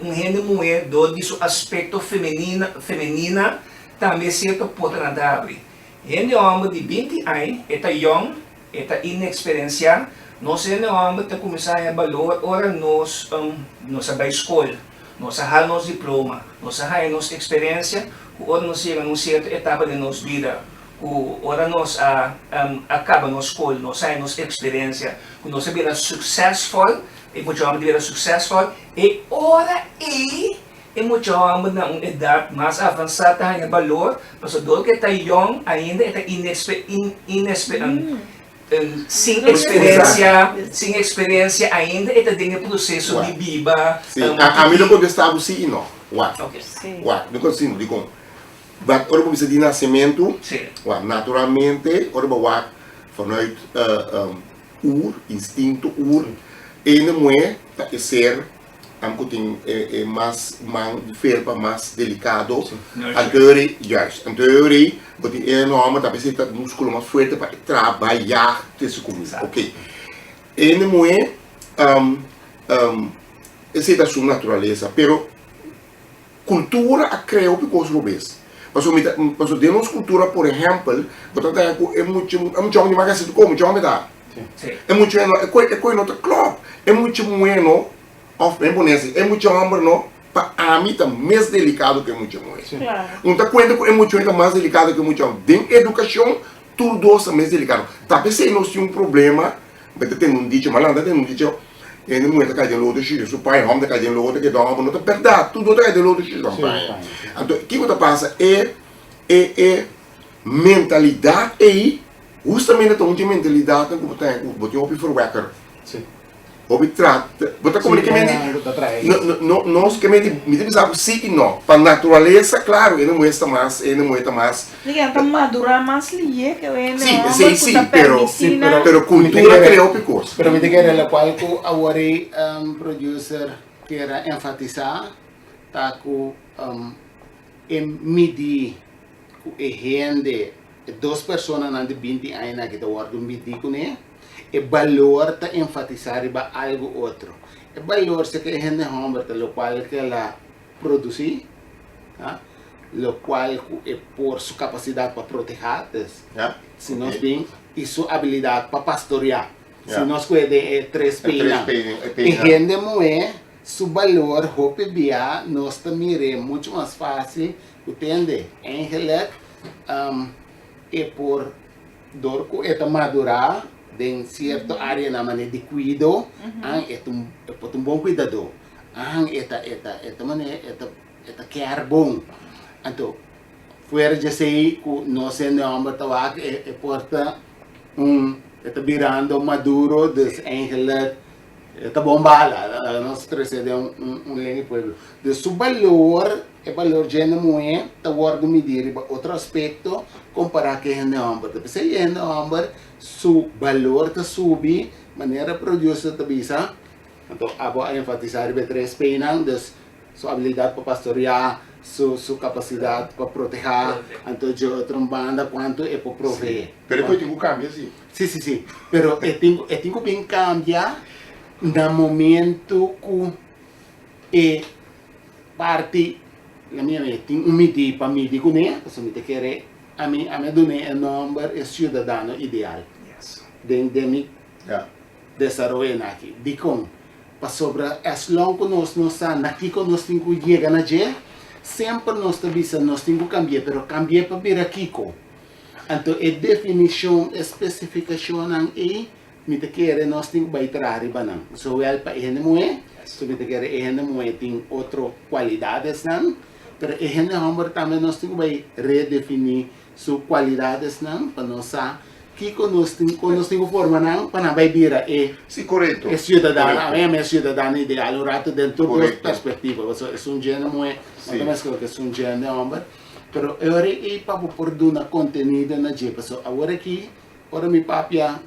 un hende muhé dor di su aspekto femenina femenina tambe sierto portanan ta habri. Hende hòmber di 20 aña e ta yòn, e ta inèksperensiá. Nos hende hòmber ta kuminsá haña balor ora nos nos a bai skol. Nos a hala nos diploma, nos a haña nos eksperensia ku ora nos yega na un sierto etapa den nos bida, ku ora nos a a kaba nos skol, nos a haña nos eksperensia, ku nos a bira suksesfòl, e mucha hòmber ta bira suksesfòl, e ora ei e mucha hòmber na un edat mas avansá ta haña balor, pasobra dor ku e ta yòn ainda e ta inekspe inespe Sin experiencia, sin experiencia ainda e ta den e proceso di biba. Sí, ami lo contesta bo sí y no. Wak. Wak, mi contesta sí y no. Dicon? Wak, ora bo bisa di nacementu, wak, naturalmente, ora bo wak vanuit oer, instinto oer, ene muhe ta e ser Am ku tin e mas man di felpa mas delikado. Anto e ora ei, juist, anto e ora ei bo tin e hòmber ta bisa ta muskulo mas fuerte pa e traha bai yag trese kumida. Oke. Hende muhé esei ta su naturalesa pero kultura a krea hopi kos robes. Pasobra mi ta pasobra den nos kultura por ehèmpel bo ta traha ku e mucha e mucha hòmber di mas hasi kos mucha hòmber ta. E mucha no e koi no ta klòp. E mucha muhé no òf mi pone asi e mucha hòmber no pa ami ta mes delikado ku e mucha muhé. Un ta kuenta ku e mucha muhé ta mas delikado ku e mucha hòmber. Den edukashon tur dos ta mes delikado. Ta p'esei nos tin un problema, mi ta tende un dicho, mi a lanta tende un dicho, hende muhé ta kai den lodo shushi su paña, hòmber ta kai den lodo keda hòmber. No ta bèrdat, tur dos ta kai den lodo shushi su paña. Anto kiko ta pasa? E e e mentalidat ei Hustamente ta un dje mentalidatnan ku bo ta haña ku bo tin hopi verwekker. Hopi tra, bo ta komprende ke menti, no, nos ke menti, mi ta bisa ku si i no. Pa naturalesa, klaro, hende muhé sta mas, hende muhé ta mas. Nan ta madurá mas lihé ke hende Si, hòmber esei ku si, ta pero, permití nan. pero kultura krea hopi kos. Pero mi ta kere lokual ku awor ei producer kier a enfatisá ta ku e midí ku e hende, e dos personanan di 20 añanan aki ta wòrdu midí kuné, e balor ta enfatisá riba algu otro. E balor si ku e hende hòmber ta lokual ku el a produsí, ha, lokual ku e por su kapasidat pa protehá, dus si nos bin, i su abilidat pa pastoriá. Si nos kue den e tres P'nan. E hende muhé su balor hopi bia nos ta mir'é muchu mas fásil Ku tende, eigenlijk e por, dor ku e ta madurá den sierto áreanan manera di kuido, an e ta un, e por ta un bon kuidadó. An e ta, e ta, e ta manera, e ta, e ta kèr bon. Anto, fuera di esei ku nos hende hòmber ta wak, e, e por ta un, e ta birando maduro, dus eigenlijk E ta bon bala, nos trese den un lengua di pueblo. Dus su balor, e balor dje hende muhé ta wòrdu midí riba otro aspekto kompará ku e hende hòmber. Ta p'esei e hende hòmber su balor ta subi, manera producer ta bisa, anto abo a enfatisá riba e tres P'nan, dus su abilidat pa pastoriá, su su kapasidat pa protehá, anto dje otro un banda kuantu e por proveé. Pero e por tin ku kambia si. Sí, sí, sí. Pero e tin, e tin ku bin kambia na momento ku e parti, la mi e tin un midí pa midi kuné, pasobra mi ta kere, ami, ami a dun'é e nòmber e siudadano ideal. Yes. Den, den mi Ja. desaroyonan aki. Dikon? Pasobra as long ku nos no sa na kiko nos tin ku yega na dje, semper nos ta bisa nos tin ku kambi'é, pero kambi'é pa bira kiko? Anto e definishon, e spesifikashonnan ei, mi ta kere nos tin ku bai traha riba nan. Zowel pa e hende muhé, so mi ta kere e hende muhé tin otro kualidadesnan, pero e hende hòmber tambe nos tin ku bai redefiní su kualidadesnan pa nos sa kiko nos tin, kon nos tin ku forma nan pa nan bai bira e Sí, korekto. e siudadano, ami a mi e siudadano ideal un ratu den tur dos perspektiva, pasobra esun dje hende muhé, no ta meskos ku esun dje hende hòmber. Pero e ora ei pa bo por duna kontenido na dje, pasobra awor aki ora mi papia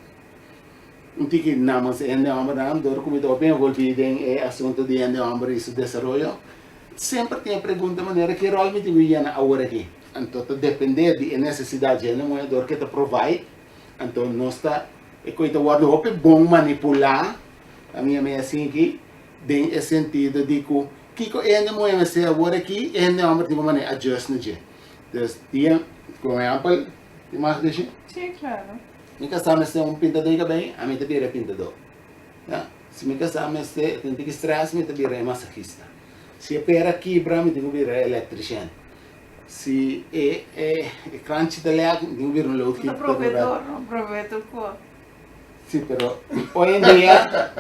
un tiki namens e hende hòmbernan, dor ku mi ta hopi envolví den e asuntu di hende hòmber i su desaroyo, semper tin e pregunta manera ki ròl mi tin ku yena awor aki? Anto ta dependé di e nesesidat dje hende muhé dor ku e ta provide, anto nos ta e koi ta wòrdu hopi bon manipulá, a mi a mi asinki, den e sentido di ku kiko e hende muhé mester awor aki, e hende hòmber tin ku manera adjust na dje. Dus dia, por ehèmpel, tin mas dishi? Sí, klaro. Mi kasá mester un pintadó di kabei, ami ta bira e pintadó. Ya, si mi kasá mester tin tiki strès, mi ta bira e masahista. Si e pera kibra, mi tin ku bira e elektrishèn. Si e e e kranchi ta lèk, mi tin ku bira un loodgieter. Ta proveedor, no? Provee tur kos. Sí, pero hoy en dia,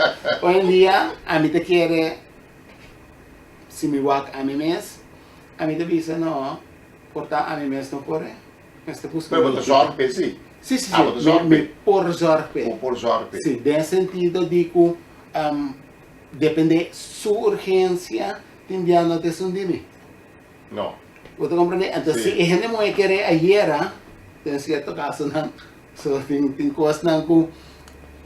hoy en dia ami ta kere si mi wak ami mes, ami ta bisa no, por ta ami mes no por e. Mester buska Pero bo ta zorg p'e sí. Sí, sí, Ah, bo ta sí, zorg mi p'e. por zorg p'e. Bo por zorg p'e. Sí, den sentido di ku depende su urgensia tin bia no ta esun di mi. No. Bo ta komprende? Entonces Sí. si e hende muhé kere ayera, den sierto kasonan, So tin tin kosnan ku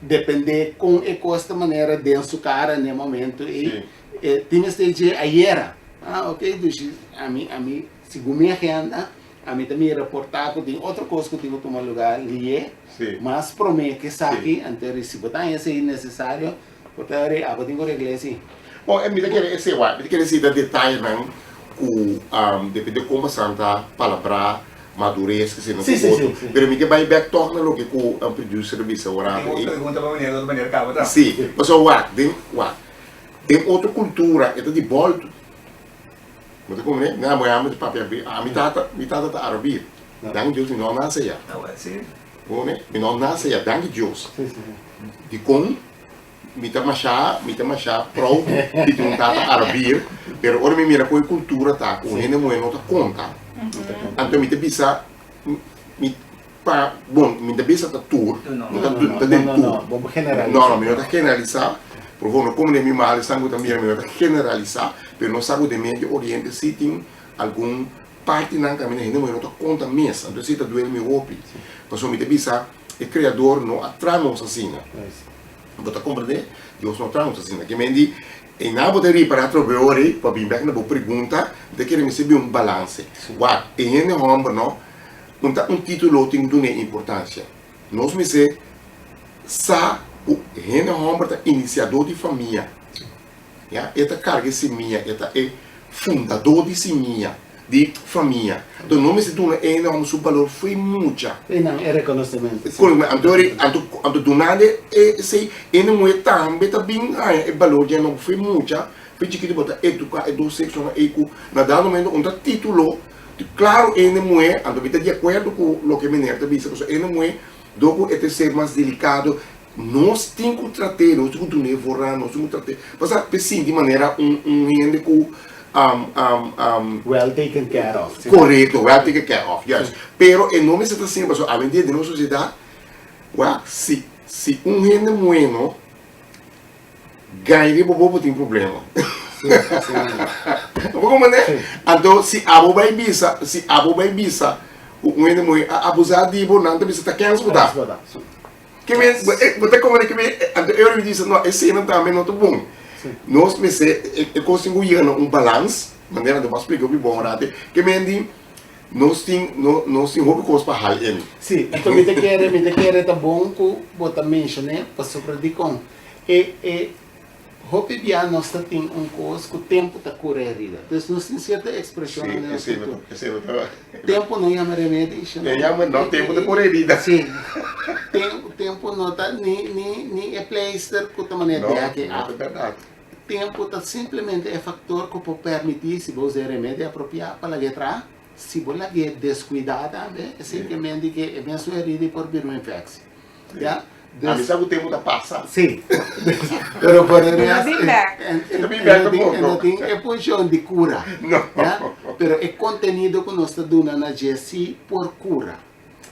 depende kon e kos ta manera den su kara na e momento ei Sí. e tin mester dje ayera. Ah ok dushi ami ami segun mi agenda ami ta mira por ta ku tin otro kos ku tin ku tuma lugar lié Sí. mas prome ke esaki Sí. anto si bo ta haña esei nesesario Bo ta ri abo tin ku regla esei. Bon, mi ta kere esei wak. Mi ta kere esei ta detayenan ku depende kon basan ta palabrá, madures, ke sino ku otro. Pero mi ke bai bèk tòg na loke ku producer a bisa un rato Tin un ei. pregunta pa meneer, otro meneer kaba ta. Sí, pasobra wak, den wak, den otro kultura e ta di bòltu. Bo ta komprendé? Nan a mi ta papia, ami tata, mi tata ta arabir. Danki Dios mi no a nase ya. Bo komprendé? Mi no a nase ya, danki Dios. Dikon? Mi ta masha, mi ta masha proud di tin un tata Arabir, pero ora mi mira kon e kultura ta, ku un hende muhé no ta konta, anto mi ta bisa, mi pa, bon, mi ta bisa ta tur, no ta ta den tur, no, no, mi no ta generalisá, por favor no komprende mi mal, esnan ku ta mira mi no ta generalisá, pero nos sa ku den Medio Oriente si tin algun partinan kaminda hende muhé no ta konta mes, anto esei ta duel mi hopi, pasobra mi ta bisa. E Creador no a traha nos asina. Bo ta comprende? Dios no a traha nos asina. Ke men di, einan bo ta ripara atrobe ora ei, pa bin bek na bo pregunta, mi ta kere mester bin un balanse. Wak, e hende homber no, un ta un titulo tin ku dun'e importancia. Nos mester sa ku hende homber ta iniciador di famia. Ya, e ta karga e simia, e ta e fundadó di simia, di famia. Enton no mester duna e hende hòmber su balor fo'i mucha. I nan e rekonosementu, si. Kono, anto ri, anto, anto dunando e esei, e hende muhé tambe ta bin haña e balor di hende hòmber fo'i mucha, fo'i chikitu bo ta eduká e dos seksonan ei ku na dado momento un ta titulo, klaro e hende muhé, anto mi ta di akuerdo ku loke meneer ta bisa, pasobra e hende muhé dor ku e ta ser mas delikado, Nos tin ku trat'é, nos tin ku dun'é voorrang, nos tin ku trat'é. Pasa p'e sinti manera un un hende ku Well taken care of. Korekto, well taken care of, juist. Pero e no mester ta asina, pasobra awendia den nos sosiedat, wak, si si un hende mueno gaña riba bo, bo tin problema. Bo komprende? Anto si abo bai bisa, si abo bai bisa ku un hende muhé a abusá di bo, nan ta bisa ta kens bo ta. Ke men, bo e, bo ta komprende ke men, anto e ora mi bisa, no, eseinan tambe no ta bon. Nos mester, e, e kos tin ku yega na un balans, manera anto bo a splika hopi bon rate, ke men di, nos tin, no, nos tin hopi kos pa hal in. Sí, anto mi ta kere, mi ta kere ta bon ku bo ta menshoné, pasobra dikon? E, e. Hopi bia nos ta tin un kos ku tempu ta kura herida. Dus nos tin sierto ekspreshonnan den nos kultura. Tempu no yama remedi, isha no. E yama no, tempu ta kura herida. Si. Tempu no ta ni ni ni e pleister ku ta manera dèk e af. Tempu ta simplemente e faktor ku por permití si bo usa e remedi apropiá pa lag'é traha. Si bo lag'é deskuidá tambe, esei ke men di ke e mesun herida por bira un infeksi. Ya. A mi sa ku tempu ta pasa. Sí. Pero por el resto, E ta bin bek. E ta bin bek tampoco. E no tin e funshon di kura. No. Ya. Pero e kontenido ku nos ta duna na dje sí por kura.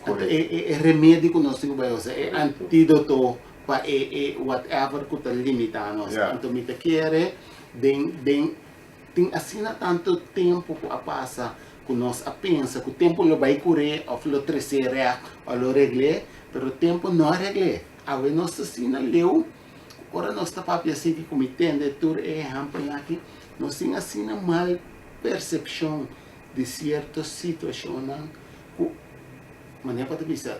Korekto. E e remedi ku nos tin ku bai usa, e antidoto pa e e whatever ku ta limitá nos. Ya. Anto mi ta kere den den tin asina tantu tempu ku a pasa. ku nos a pensa ku tempu lo bai kur'é òf lo tres'é règt òf lo regl'é, pero tempu no a regl'é. Awe nos ta asina leu ku ora nos ta papia así ku mi tende tur e ehèmpelnan aki, nos tin asina mal persepshon di sierto situashonnan ku manera pa ta bisa,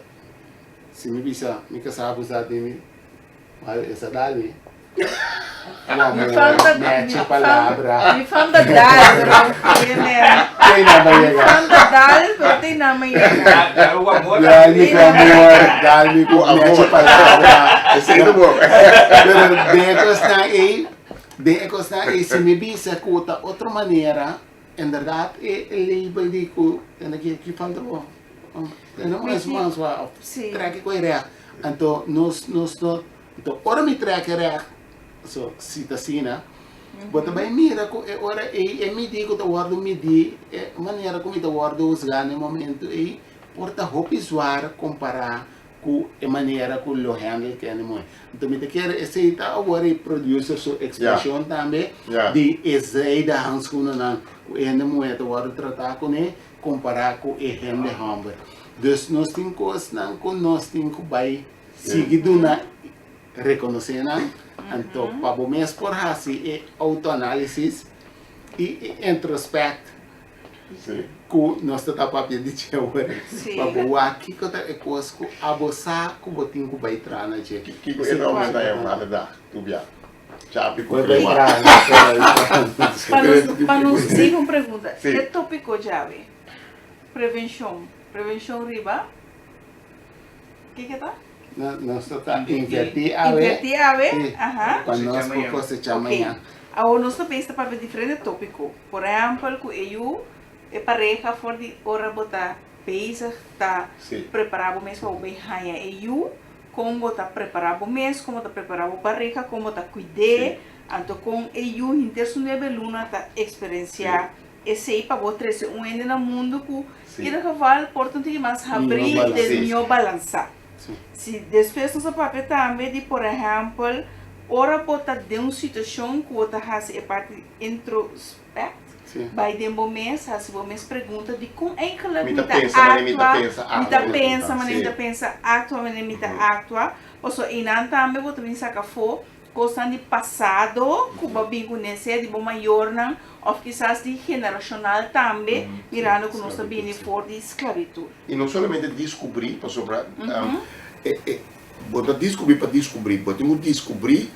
si mi bisa mi kasá abusá di mi, Mal esa dal mi. Mi fam ta mi fam mi fam ta dal pero te na Te na ma mi yega. fam ta dal pero te na ma yega. Dal ku amor. Dal mi ku amor, dal mi ku mechi palabra. Esei ta bon. Pero den e kosnan ei, den e kosnan ei si mi bisa ku ta otro manera, inderdaad e label di ku tende ki ki falta bo. Tende mas mas wa trek e ku e recht. Anto nos nos no anto ora mi trek e recht so si ta asina bo ta bai mira ku e ora ei e midi ku ta wòrdu midi e manera ku mi ta wòrdu husgá na e momento ei por ta hopi zwar kompará ku e manera ku lo handle kende moe. Anto mi ta kere esei ta awor e producer su ekspreshon tambe di e zijde handschoenennan ku e hende muhé ta wòrdu tratá kuné kompará ku e hende hòmber. Dus nos tin kosnan ku nos tin ku bai sigui duna rekonosé nan. Anto pa bo mes por hasi e outoanálisis i e introspect ku nos ta ta papia di dje awor, pa bo wak kiko ta e kos ku abo sa ku bo tin ku bai traha na dje. Kiko e nòmber ta yama adedag tubia? Chapi ku Bo bai crema. traha na dje. Pa nos pa nos sigui un pregunta. E tópiko djawe, prevenshon, prevenshon riba kiko ta? Nos ta ta invertí awe. Invertí awe, aha. Pa nos por kosechá mañan. Ok, awor nos ta bes ta papia diferente tópiko. Por ehèmpel ku e yu, e pareha for di ora bo ta bezig ta prepará bo mes pa bo bai haña e yu, kon bo ta prepará bo mes, kon bo ta prepará bo pareha, kon bo ta kuid'é, anto kon e yu henter su nuebe luna ta eksperensiá esei pa bo trese un hende na mundu ku ieder geval por ta un tiki mas habrí i mihó balansá. Si despues nos a papia tambe di por ehèmpel ora bo ta den un situashon ku bo ta hasi e parti di introspect, bai den bo mes hasi bo mes pregunta dikon eigenlijk mi ta aktua, mi ta pensa manera mi ta pensa, aktua manera mi ta aktua, pasobra einan tambe bo ta bin saka afó Kosnan di pasado ku bo a bin ku ne, sea di bo mayornan òf kisas di generashonal tambe, mirando ku nos ta bini for di sklabitut. I no solamente diskubrí, pasobra bo ta diskubrí pa diskubrí, bo tin ku diskubrí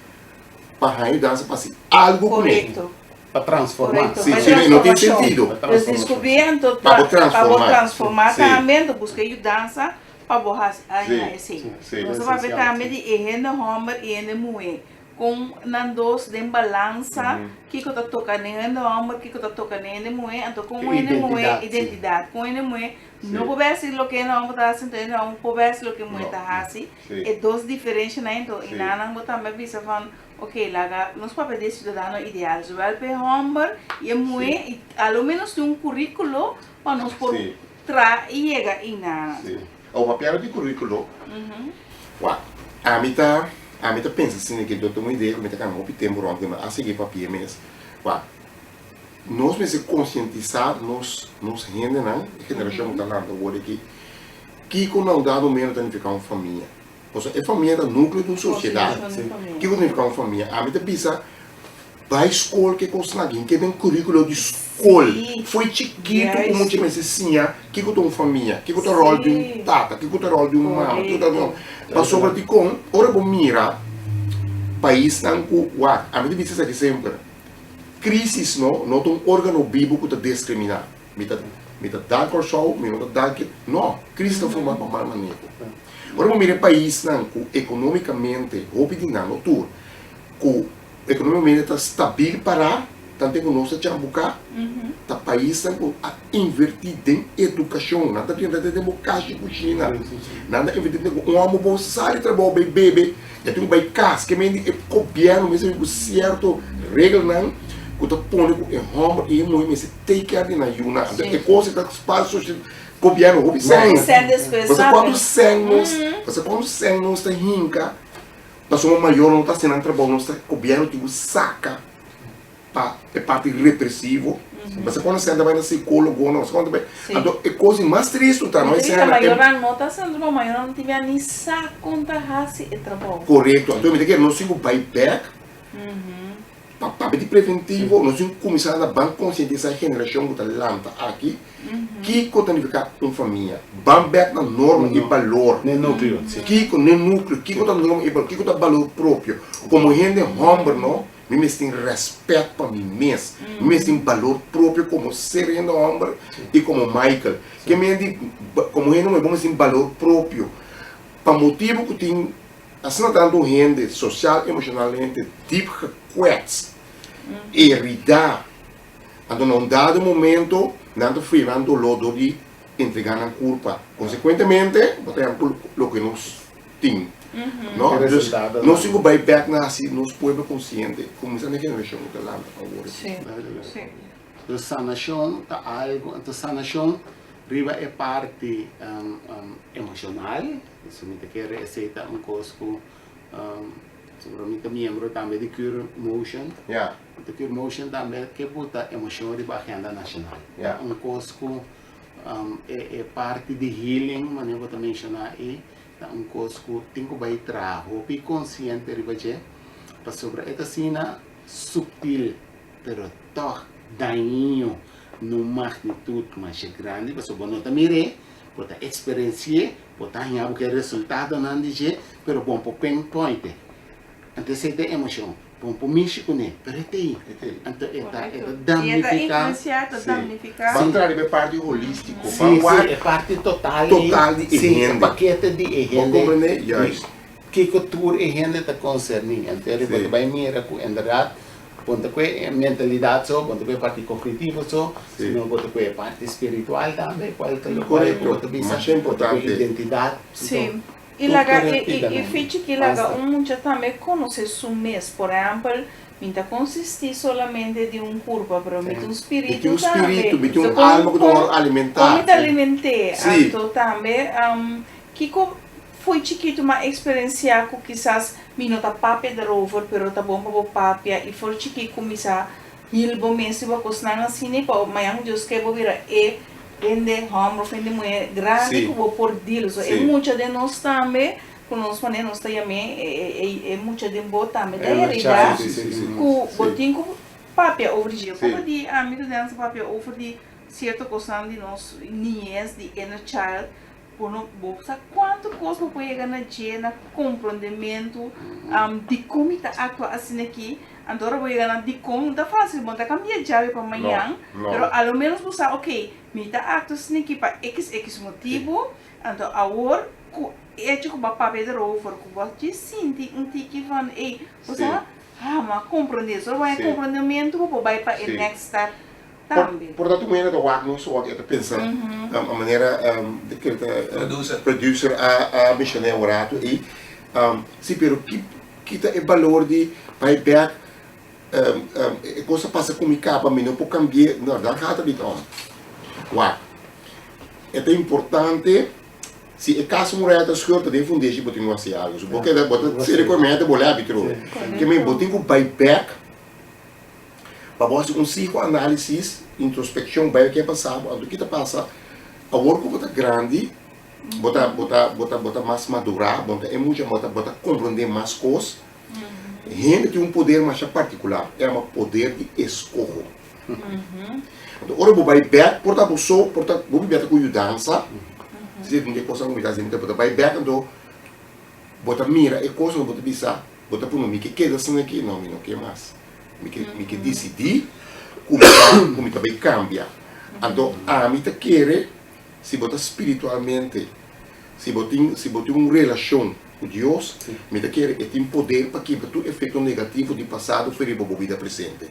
pa haña yudansa pa hasi algu kuné. Korekto. Pa transformá. Korekto, Sí, pa si no, no tin transformashon. sentido. Dus diskubrí anto Pa bo pa bo transformá. transformá Sí. tambe, anto buska yudansa Pa bo hasi aña esei. Nos ta papia tambe di e hende hòmber i hende muhé. Kon nan dos den balansa, kiko ta toka den hende hòmber, kiko ta toka den hende muhé, anto kon un hende muhé, identidat, kon hende muhé no por bèsi loke hende hòmber ta hasi, anto hende hòmber por bèsi loke muhé ta hasi. E dos diferenshanan anto i nan nan bo tambe a bisa van, ok, laga nos papia di e siudadano ideal, zowel pa e hòmber i e muhé i alo ménos tin un kuríkulo pa nos por Tra i yega i na. Sí. Awor papiando di curriculo, wak, ami ta, ami ta pensa asina ke dor ta un idea ku mi ta kanga hopi tempu rònt ku mi a sigui papia mes, wak, nos mester konsientisá nos, nos hendenan, e generashon ku ta lanta awor aki, kiko na un dado momento ta nifiká un famia. Pasobra e famia ta núkleo di un sosiedat. Kiko ta nifiká un famia? Ami ta bisa, bai skol ke kosnan aki, ke den kuríkulo di skol. Fo'i chikitu ku mucha mester siña kiko ta un famia, kiko ta ròl di un tata, kiko ta ròl di un mama, kiko ta ròl. Pasobra dikon ora bo mira paisnan ku wak, ami ta bisa esaki semper, krísis no, no ta un órgano bibu ku ta diskriminá. Mi ta mi ta dal Kòrsou, mi no ta dal ke, no, krísis ta forma pa mal maneho. Ora bo mira e paisnan ku ekonómikamente, hopi di nan, no tur, ku ekonómikamente ta stabil pará, tanten ku nos ta chambuká, ta paisnan ku a invertí den edukashon. Nan ta invertí den bo kashi kushina. Nan ta invertí den ku un hòmber bo sa di trabou bai bebe, e tin ku bai kas. Ke mende e gobièrnu mester bin ku sierto regelnan ku ta pone ku e hòmber i e muhé mester take care di nan yunan. Anto e kos ei ta parti Gobierno hopi sèn. Pasobra kuantu sèn nos, pasobra kuantu sèn nos ta hinka, pasobra mayor no ta hasi nan trabou, nos ta, gobierno tin ku saka pa e parti represivo. Bo sa cuando senta bai na psicólogo, no, cuando bai. Anto e cos di mas tristo ta, no e sena. Mayornan no ta sendo, ma mayornan no tin ni sa con ta haci e trabou. Correcto. Anto mi ta kere nos tin cu bai bek pa papia di preventivo, nos tin cu cuminsa na ban concientisa e generacion cu ta lanta aki, kico ta nifica un famia. Ban bek na norma y balor. N'e nucleo, si. Kico, n'e nucleo, kico ta norma y balor, kico ta balor propio. Como hende homber no, Mi mes tin rèspèt pa mi mes. Mi mes tin balor propio komo ser hende hòmber i komo Michael. Ke men di komo hende muhé bo mes tin balor propio. Pa motibu ku tin asina tantu hende sosial emoshonalmente diep gekwets, heridá, anto na un dado momento nan ta fria nan doló dor di entregá nan kurpa. Konsekuentemente bo ta yama loke nos tin. No? E Dus resultado nos tin ku bai bèk na hasi nos pueblo konsiente, kuminsá na e generashon ku ta lanta awor aki. Sí, sí. Dus sanashon ta algu, anto sanashon riba e parti emoshonal, dus mi ta kere esei ta un kos ku pasobra mi ta miembro tambe di Cure Motion, anto Cure Motion tambe ke buta emoshon riba agenda nashonal, ta un kos ku e parti di healing manera bo ta menshoná ei ta un kos ku tin ku bai traha hopi konsiente riba dje pasobra e ta asina suptil pero tòg daño na un magnitut masha grandi pasobra bo no ta mir'é, bo ta eksperensi'é, bo ta haña bo ku e resultadonan di dje pero bo no por pinpoint'e. Anto esei ta e emoshon. Bon por mishi kuné, pero e t'ei. Anto e ta e ta damnifiká. Si, e ta influensiá, e ta damnifiká. Ban traha riba e parti holístiko. Si, Ban si, wak e parti total ei. Total di e Si, e hende. pakete di e Bo hende. komprendé? Juist. Kiko tur e hende ta konserní. Anto riba Si. ta bai mira ku inderdat bo no ta kue e mentalidat so, bo no ta kue e parti kognitivo so, Si. sino bo ta kue e parti spiritual tambe, kual ta lokual ku bo Korekto. ta bisa, Masha bo ta kue importante. identidat. Si. Anto I laga e fecha ki laga un mucha tambe konosé su mes. Por ehèmpel, mi ta konsistí solamente di un kurpa, pero mi ta un spiritu Mi tin un tambe. spiritu, mi tin So un kon alma ku ta kon wòrdu alimentá. kon mi ta aliment'é? Anto tambe kiko fo'i chikitu mi a eksperensiá ku kisas mi no ta papia derover, pero ta bon pa bo papia i for chikí kuminsá Hil bo mes riba kosnan asina i pa mañan Dios ke bo bira e hende hòmber òf hende muhé grandi ku bo por dil. So e mucha den nos tambe ku nos manera nos ta yam'é e mucha den bo tambe ta heridá ku bo tin ku papia over dje. Poko di ami ku Denzel papia over di sierto kosnan di nos niñez, di inner child. Bo no bo sa kuantu kos bo por yega na dje na komprondementu dikon mi ta aktua asina aki. Anto ora bo yega na dikon no ta fásil, bo no ta kambia djawe pa mañan, pero a lo ménos bo sa okey mi ta aktua asina aki pa ekis ekis motibu, anto awor ku echo ku bo a papia derover ku bo a djis sinti un tiki van ey bo sa ha mi a komprondé. So ora bo haña komprondementu bo por bai pa e next step. Por por ta tur hende ta wak nos wak e ta pensa a manera de ke ta Producer. producer a a menshoná un rato ei si pero ki ki ta e balor di bai bek e kos a pasa ku mi kaba mi no por kambi'é no daar gaat het niet om wak e ta importante si e kas un rèt a skùr ta den fundeshi bo tin ku hasi algu so bo keda bo ta seri ku e meta bo lèbi trobe ke men bo tin ku bai bek. Pa bo hasi un psicoanálisis, introspeccion, bai ke a pasa bo, anto ki ta pasa awor ku bo ta grandi, bo ta bo ta bo ta bo ta mas madurá, bo no ta e mucha, bo ta bo ta komprondé mas kos. Hende tin un poder masha partikular, e yama poder di eskoho. Anto ora bo bai bèk, por ta bo so, por ta bo bibia ta ku yudansa, si tin e kosnan ku mi ta hasi, bo ta bai bèk anto bo ta mira e kos, bo ta bisa, Bo ta puntra, Mi ke keda asina aki? No, mi no ke mas. Mi ke, mi ke disidí ku mi ta, ku mi ta bai kambia. Anto ami ta kere, si bo ta spiritualmente, si bo tin, si bo tin un relashon ku Dios, mi ta kere e tin poder pa kibra tur efekto negativo di pasado for riba bo bida presente.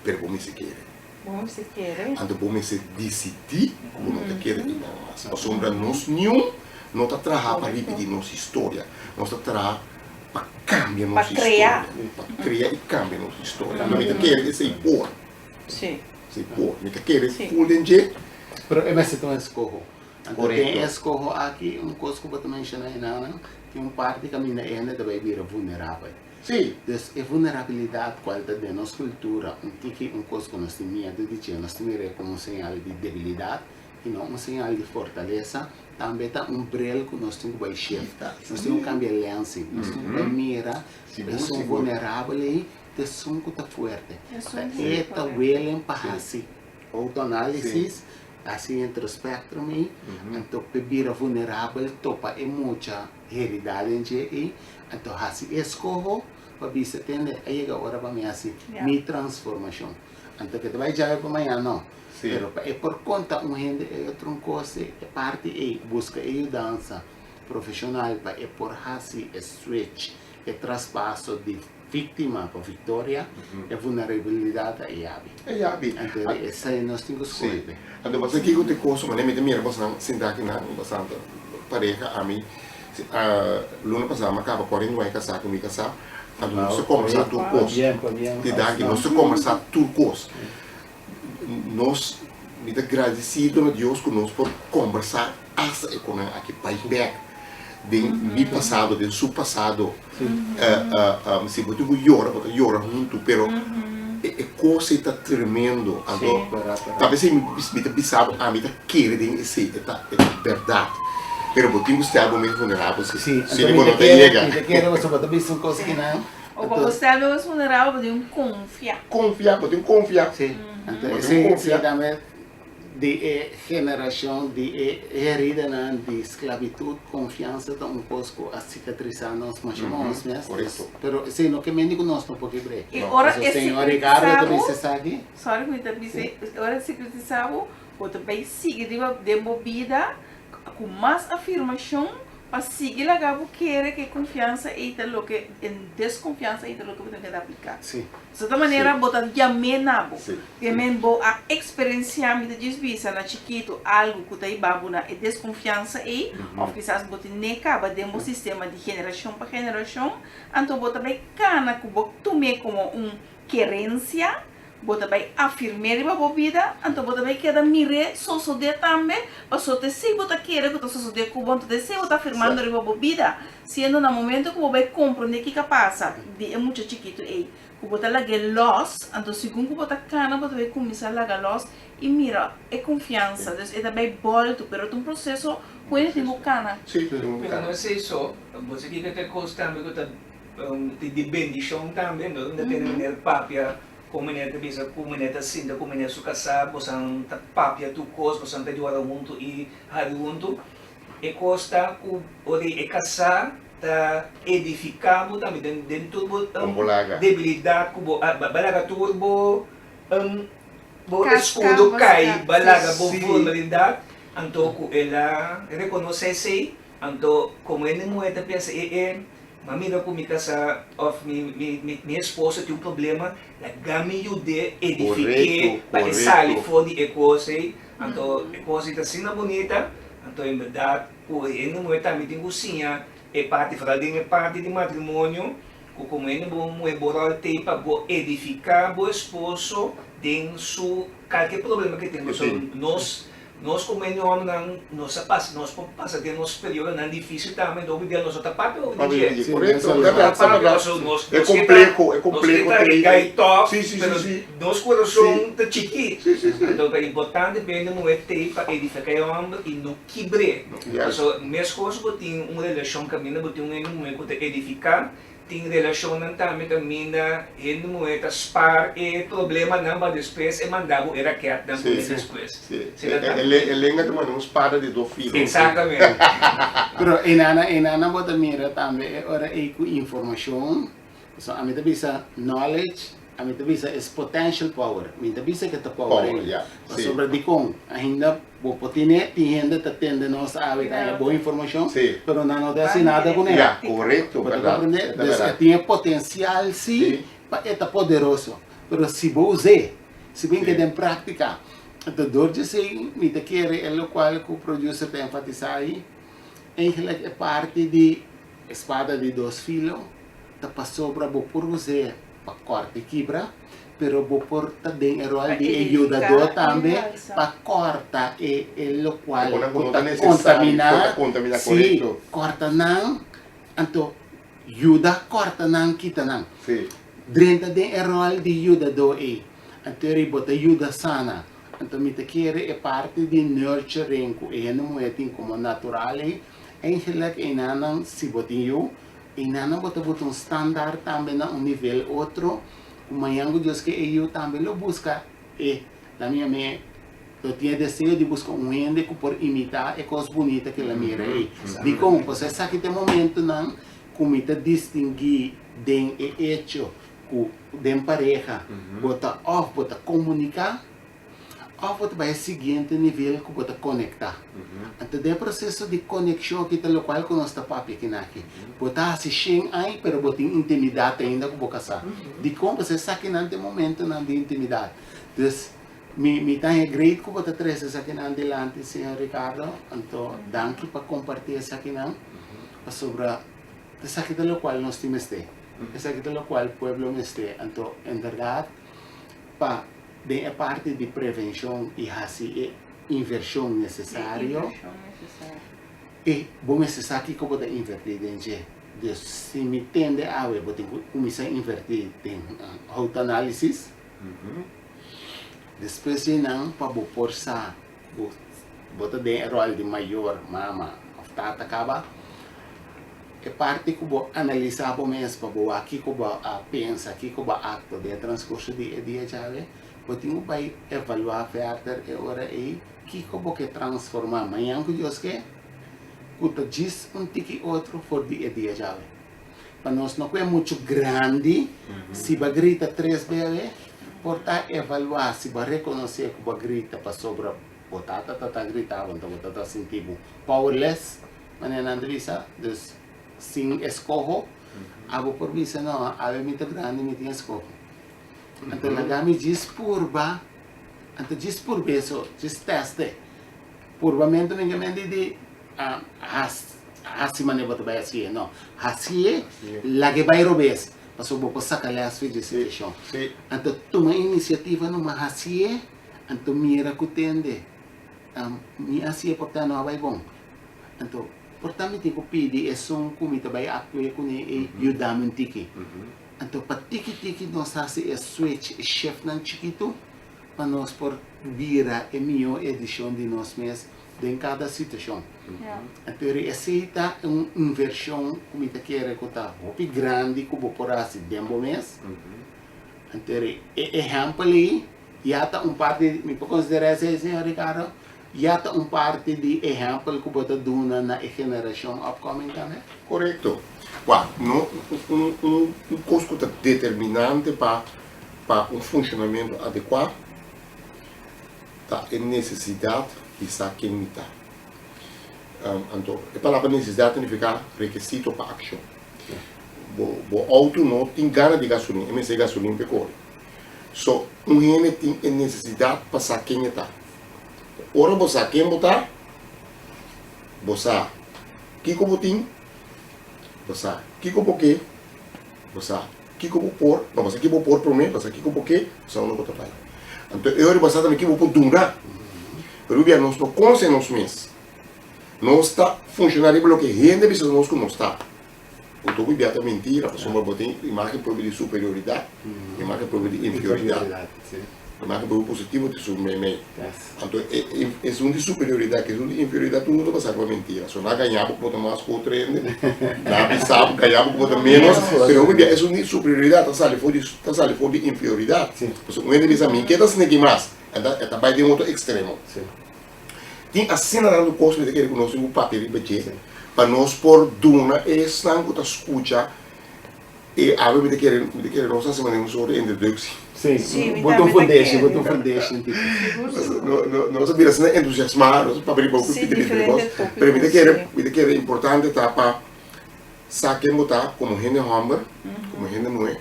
Pero bo mester kere. Bo mester kere. Anto bo mester disidí ku bo no ta kere einan mas. Pasobra nos niun no ta traha pa ripití nos historia. Nos ta traha pa kambia nos historia. Pa krea i kambia nos historia. Anto mi ta kere esei por. Esei por. Mi ta kere ful den dje. Pero e mester ta un eskoho. Anto den e eskoho aki, un kos ku bo ta menshoná einan, tin un parti kaminda e hende ta bai bira vulnerabel. Sí. Dus e vulnerabilidat kual ta den nos kultura un tiki un kos ku nos tin miedu di dje, nos ta mir'é komo un señal di debilidat i no un señal di fortalesa, tambe ta un bril ku nos tin ku bai shift. Nos tin ku kambia lensi, nos tin ku bai mira esun vulnerabel ei ta esun ku ta fuerte. Ta e ta willing pa hasi autoanálisis, hasi introspectrum ei, anto p'e bira vulnerabel topa e mucha heridá den dje ei, anto hasi e eskoho pa bisa, Tende, a yega ora pa mi hasi mi transformashon. Anto ke ta bai djawe pa mañana no, pero pa e por konta un hende e otro un kos e parti ei, buska e yudansa profeshonal pa e por hasi e switch, e traspaso di víktima pa viktoria, e vulnerabilidat ta e yabi. E yabi. Anto esei nos tin ku skohe p'e. Anto pasobra kiko ta e koso manera mi ta mira bosnan sinta akinan bastante pareha ami luna pasá mi a kaba 49 kasá ku mi kasá anto nos ta kombersá tur kos di danki nos ta kombersá tur kos nos mi ta gradisido na Dios ku nos por kombersá Asta e konan aki bai bek den mi pasado, den su pasado. Si bo tin ku yora, bo ta yora huntu, pero e kos ei ta tremendo. Anto, ta p'esei mi ta bisa bo, ami ta kere den esei, e ta bèrdat. Pero bo tin ku stel bo mes vulnerabel si, si bo no ta yega. Mi ta kere pasobra bo ta bisa un kos akinan. O pa bo stel bo mes vulnerabel, bo tin ku konfia. Konfia, bo tin ku konfia. Si, anto esei tambe. Di e generashon di e heridanan di sklabitut, konfiansa ta un kos ku a sikatrisá nos masha nos mes. Pero esei no ke mende ku nos no por kibr'é. I ora e Señor Ricardo ta sikatrisá bo, bisa esaki. sorry ku mi ta bisa, ora e sikatrisá bo, bo ta bai sigui riba den bo bida ku mas afirmashon pa sigui laga bo kere ku e konfiansa ei ta loke, e deskonfiansa ei ta loke bo tin keda apliká. Sí. Sota manera bo ta yam'é na bo. Kemen bo a eksperensiá, mi ta djis bisa na chikitu, algu ku ta hiba bo na e deskonfiansa ei, òf kisas bo tin n'e kaba den bo sistema di generashon pa generashon, anto bo ta bai kana ku bo tum'é komo un kerensia, bo ta bai afirm'é riba bo bida, anto bo ta bai keda mir'é sosodé tambe, pasobra ta esei bo ta kere ku ta sosodé ku bo, anto ta esei bo ta afirmando riba bo bida. Siendo na momento ku bo bai komprondé kiko a pasa di e mucha chikitu ei, ku bo ta lag'é lòs, anto segun ku bo ta kana bo ta bai kuminsá laga lòs i mira e konfiansa. Dus e ta bai bòltu, pero ta un proseso ku hende tin ku kana. Pero no esei so, bo sa kiko ta e kos tambe ku ta di bendishon tambe, no ta tene meneer papia kon meneer ta bisa ku meneer ta sinta ku meneer su kasá, bosan ta papia tur kos, bosan ta yora huntu i hari huntu. E kos ta ku ora e kasá ta edifiká bo tambe den den tur bo debilidat ku bo a ba laga tur bo bo eskudo kai ba laga bo vulnerabilidat anto ku el a rekonosé esei anto komo hende muhé ta pensa e e m'a mira ku mi kasá òf mi mi mi esposo tin un problema laga mi yud'é edifik'é pa e sali for di e kos ei Anto e kos ei ta asina bunita, anto en bèrdat ku e hende muhé tambe tin ku siña e parti, foral den e parti di matrimonio, ku komo hende muhé bo ròl t'ei pa bo edifiká bo esposo den su kalke problema ku e tin. Pasobra nos, nos komo hende hòmbernan nos a pasa, nos por pasa den nos periodonan difísil tambe, anto hopi bia nos no ta papia hopi di dje. Sí, korekto, bèrdat, sa bèrdat. E kompleho, e kompleho t'ei. Nos ke ta gai tòf, pero Nos kurason ta chikí. Anto ta importante pa hende muhé t'ei pa edifiká e hòmber i no kibr'é. Pasobra meskos bo tin un relashon kaminda bo tin un hende muhé ku ta edifiká, tin relashonnan tambe kaminda hende muhé ta spar e problemanan pa despues e manda bo e rakètnan kuné despues. E lenga ta manda un spada di dos filo. Eksaktamente. Pero einana einana bo ta mira tambe e ora ei ku informashon. Pasobra ami ta bisa knowledge, ami ta bisa es potential power, mi ta bisa ke ta power ainda. Pasobra dikon? Ainda bo por tene, tin hende ta tende nos awe ta haña bon informashon, pero nan no ta hasi nada kuné. Korekto, Bo ta komprende? Dus e tin e potensial si pa e ta poderoso, pero si bo us'é, si bo hink'é den práktika, anto dor di esei mi ta kere e lokual ku producer ta enfatisá ei, eigenlijk e parti di e spada di dos filo, Ta pasobra bo por us'é pa kòrta i kibra, pero bo por ta den e ròl di e yudadó tambe pa kòrta e e lokual ku ta kontaminá, sí, kòrta nan, anto Yuda kòrta nan kita nan. Drenta den e ròl di yudadó ei. Anto eri bo ta yuda sana. Anto mi ta kere e parti di nurturing ku e hende muhé tin komo natural ei, eigenlik einanan si bo tin yu, einanan bo ta buta un standaard tambe na un nivel otro ku mañan ku Dios ke e yu tambe lo buska e la mia me lo tin e deseo di buska un hende ku por imitá e kos bunita ku el a mira ei. Dikon? Pasobra esaki ta e momentunan ku mi ta distinguí den e echo ku den pareha bo ta òf bo ta komuniká òf bo ta bai e siguiente nivel ku bo ta konektá. Anto den e proseso di konekshon aki ta lokual ku nos ta papia akinaki. Bo ta hasi shen aña pero bo tin intimidat ainda ku bo kasá. Dikon? Pasobra esakinan ta e momentunan di intimidat. Dus mi mi ta haña great ku bo ta trese esakinan dilanti señor Ricardo. Anto danki pa kompartí esakinan pasobra esaki ta lokual nos tin mester. Esaki ta lokual pueblo mester. Anto en bèrdat pa den e parti di prevenshon i hasi e invershon nesesario e bo mester sa kiko bo ta invertí den dje. Dus si mi tende awe bo tin ku kuminsá invertí den houtanalisis, despues di nan pa bo por sa ku bo ta den e ròl di mayor, mama òf tata kaba, e parti ku bo analisá bo mes pa bo wak kiko bo a pensa, kiko bo a aktua den e transkurso di e dia djawe, bo tin ku bai evaluá vèrder e ora ei kiko bo ke transformá mañan ku Dios ke ku ta djis un tiki otro for di e dia djawe. Pa nos no kue muchu grandi, si bo a grita tres bebe, por ta evaluá si bo a rekonosé ku bo a grita pasobra bo tata ta ta grita bo, anto bo ta ta sinti bo powerless. Manera nan ta bisa, dus sin eskoho, abo por bisa no, awe mi ta grandi mi tin eskoho. Anto laga mi djis purba, anto djis purba eso, djis teste. Purbamentu mi ke men di di hasi manera bo ta bai hasié, no. Hasié, lag'é bai robes, pasobra bo por saka lès for dje situashon. Anto tuma inisiativa numa hasié, anto mira ku tende, mi hasié por ta no a bai bon. Anto, por ta mi tin ku pidi esun ku mi ta bai aktua kuné e yuda mi un tiki. Anto, pa tiki tiki nos hasi e switch, e shiftnan chikitu pa nos por bira e mihó edishon di nos mes den kada situashon. Anto, esei ta un invershon ku mi ta kere ku ta hopi grandi ku bo por hasi den bo mes. Anto, e ehèmpel ei ya ta un parti, mi por konsiderá esei, señor Ricardo? Ya ta un parti di ehèmpel ku bo ta duna na e generashon upcoming tambe? Korekto. Wak, no, un un un kos ku ta determinante pa pa un funshonamentu adekuá ta e nesesidat di sa ken mi ta. Anto, e palabra nesesidat ta nifiká rekisito pa akshon. Bo bo outo no tin gana di gasolin, e mester gasolin pa e kore. So, un hende tin e nesesidat pa sa ken e ta. Ora bo sa ken bo ta, bo sa kiko bo tin, bo sa kiko bo ke, bo sa kiko bo por, no, bo sa kiko bo por promé, bo sa kiko bo ke, bo sa unda bo ta bai. Anto e ora bo sa tambe kiko bo por duna. Pero hopi bia nos no konse nos mes. Nos ta funshoná riba loke hende bisa nos ku nos ta. Ku tur hopi bia ta mentira, pasobra bo tin imágen propio di superioridat, imágen propio di inferioridat. Imagen por positivo ta esun meimei. Anto esun di superioridat ku esun di inferioridat tur ta basa riba mentira. So nan a gaña bo ku bo ta mas ku otro hende, nan a bisa bo, gaña bo ku bo ta ménos, pero hopi bia esun di superioridat ta sali for di ta sali for di inferioridat. Pasobra un hende bisa mi ke ta sneki mas, e ta e ta bai den otro ekstremo. Tin asina tantu kos mi ta kere ku nos tin ku papia riba dje pa nos por duna esnan ku ta skucha. E awe mi ta kere, mi ta kere nos hasi manera un soort di introductie. Sí, Sí, mi bo ta un tambe ta foundation, bo kere. ta un foundation tipo. Sigur, sigur. No, no, nos a bira asina entusiasmá, nos a papia riba hopi Sí, piti piti kos, diferente pero mi ta tópiko, kere, sí. mi ta kere importante ta pa sa ken bo ta komo hende hòmber, komo hende muhé,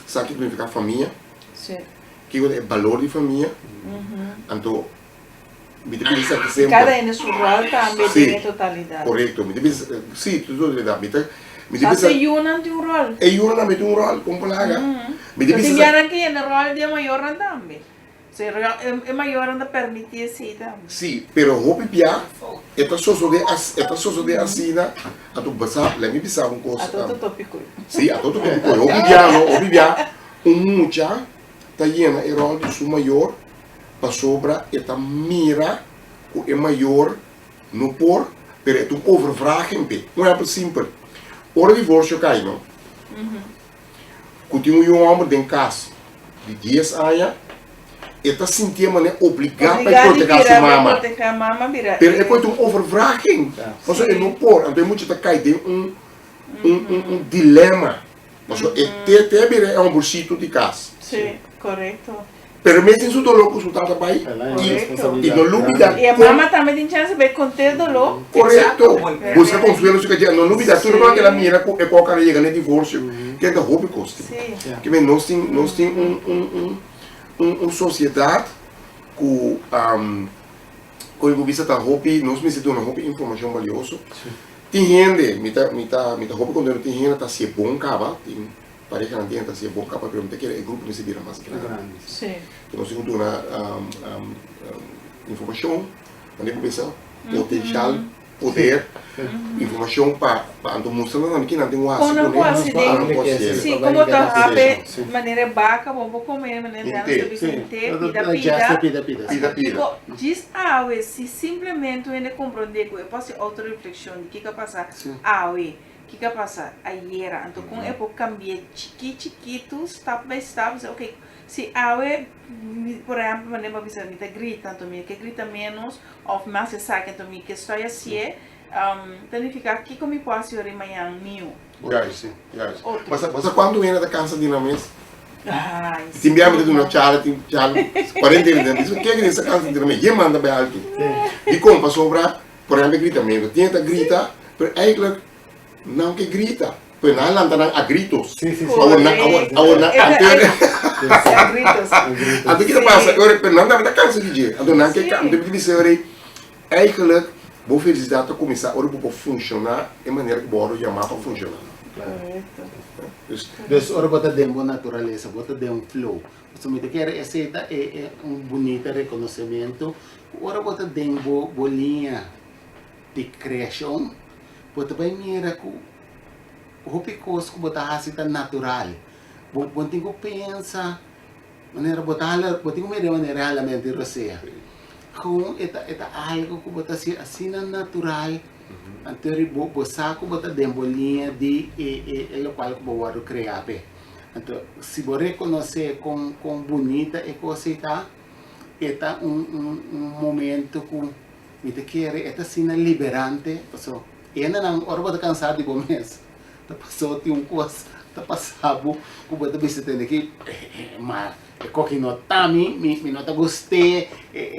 sa kiko nifiká famia, Sí. kiko ta e balor di famia, anto Mi ta bisa esaki I semper. kada hende su ròl tambe Sí, den e totalidat. korekto. Mi ta bisa, sí, tu totalidat. Mi ta, mi ta Sa bisa. e yunan tin un ròl. E yunan tambe tin un ròl, kon por laga. Mi ta Pero bisa tin esaki. bianan ke yende ròl di e mayornan tambe. So e mayornan ta permiti esei tambe. Sí, pero hopi bia e ta sosode e ta sosode asina, anto bo sa, lèt mi bisa un kos. A ta otro topiko. Sí, a ta otro topiko. Hopi bia no, hopi bia un mucha ta yena e ròl di su mayor pasobra e ta mira ku e mayor no por, pero e ta un overvraging p'e. Un ehèmpel simpel, ora divorsio kai no, ku tin un yu hòmber den kas di dies aña, e ta sintié manera obligá pa e protegá su mama. Pero e koe ta un overvraging, pasobra e no por. Anto e mucha ta kai den un un dilema, pasobra e te te a bira e hòmbersitu di kas. Pero mes tin su doló ku su tata bai i no lubida I e mama tambe tin chance pa e konta e doló. Korekto. Buska konsuelo su kachia. No lubida tur loke el a mira ku e koka a yega na e divorsio. Ken ta hopi kos tin. Kimen nos tin nos tin un un un un sosiedat ku ku mi por bisa ta hopi nos mester duna hopi informashon balioso. Tin hende mi ta mi ta mi ta hopi kontento tin hende ta hasié bon kaba tin Parehanan tin ta hacié bon capa pero mi ta kere e grupo mester bira mas grandi. Enton nos tin cu duna informacion manera cu bisa potencial poder informacion pa pa anto mustra nan tambe kinan tin cu haci Con nan por haci den si como ta hape manera e baca bo por come manera nan ta bisa henter pida pida pida pida. Djis awe si simplemente un hende comprende cu e por haci autoreflexion di kico a pasa awe. Kiko a pasa ayera? Anto kon e por kambi'é chikí chikitu, stap by stap, bisa ok, si awe mi por ehèmpel manera bo a bisa mi ta grita anto mi ke grita ménos òf mi hasi esaki anto mi ke stòi hasié, ta nifiká kiko mi por hasi ora mañan miu. Juist, juist. Bo sa, bo sa kuantu hende ta kansa di nan mes? Tin bia mi ta duna charla, tin charla kuarenta hende ta bisa, ke ke ta kansa di nan mes? Yen manda bai altu. Dikon? Pasobra Por ehempel e gritamento. Tin e ta grita, pero eigenlijk nan ke grita. Pero nan a lanta nan a gritos. Sí, sí, sí. Awor nan, awor, awor nan, E ta- anto e- a gritos. Anto ki ta pasa? Ora, pero nan tambe ta kansa di dje. Anto nan ke, Sí. anto mi ta bisa ora, eigenlijk bo felisidat ta kuminsá ora bo por funshoná e manera ku bo wòrdu yamá pa funshoná. Korekto. Dus, Dus ora bo ta den bo naturalesa, bo ta den un flow. Pasobra mi ta kere esei ta e e un bunita rekonosementu ku ora bo ta den bo bo liña di kreashon, bo ta bai mira ku hopi kos ku bo ta hasi ta natural. Bo bo no tin ku pensa manera bo ta hala bo tin ku mira e manera e halamentu di rosea. Gewoon e ta e ta algu ku bo ta hasi asina natural, anto bo bo sa ku bo ta den bo liña di e e e lokual ku bo wòrdu krea p'e. Anto, si bo rekonosé kon kon bunita e kos ei ta, e ta un un un momento ku mi ta kere e ta asina liberante, paso e hendenan ora bo ta kansá di bo mes, ta pasó tin un kos ta pasa bo ku bo ta bisa tende ki ma e koki no ta mi, mi mi no ta gust'é,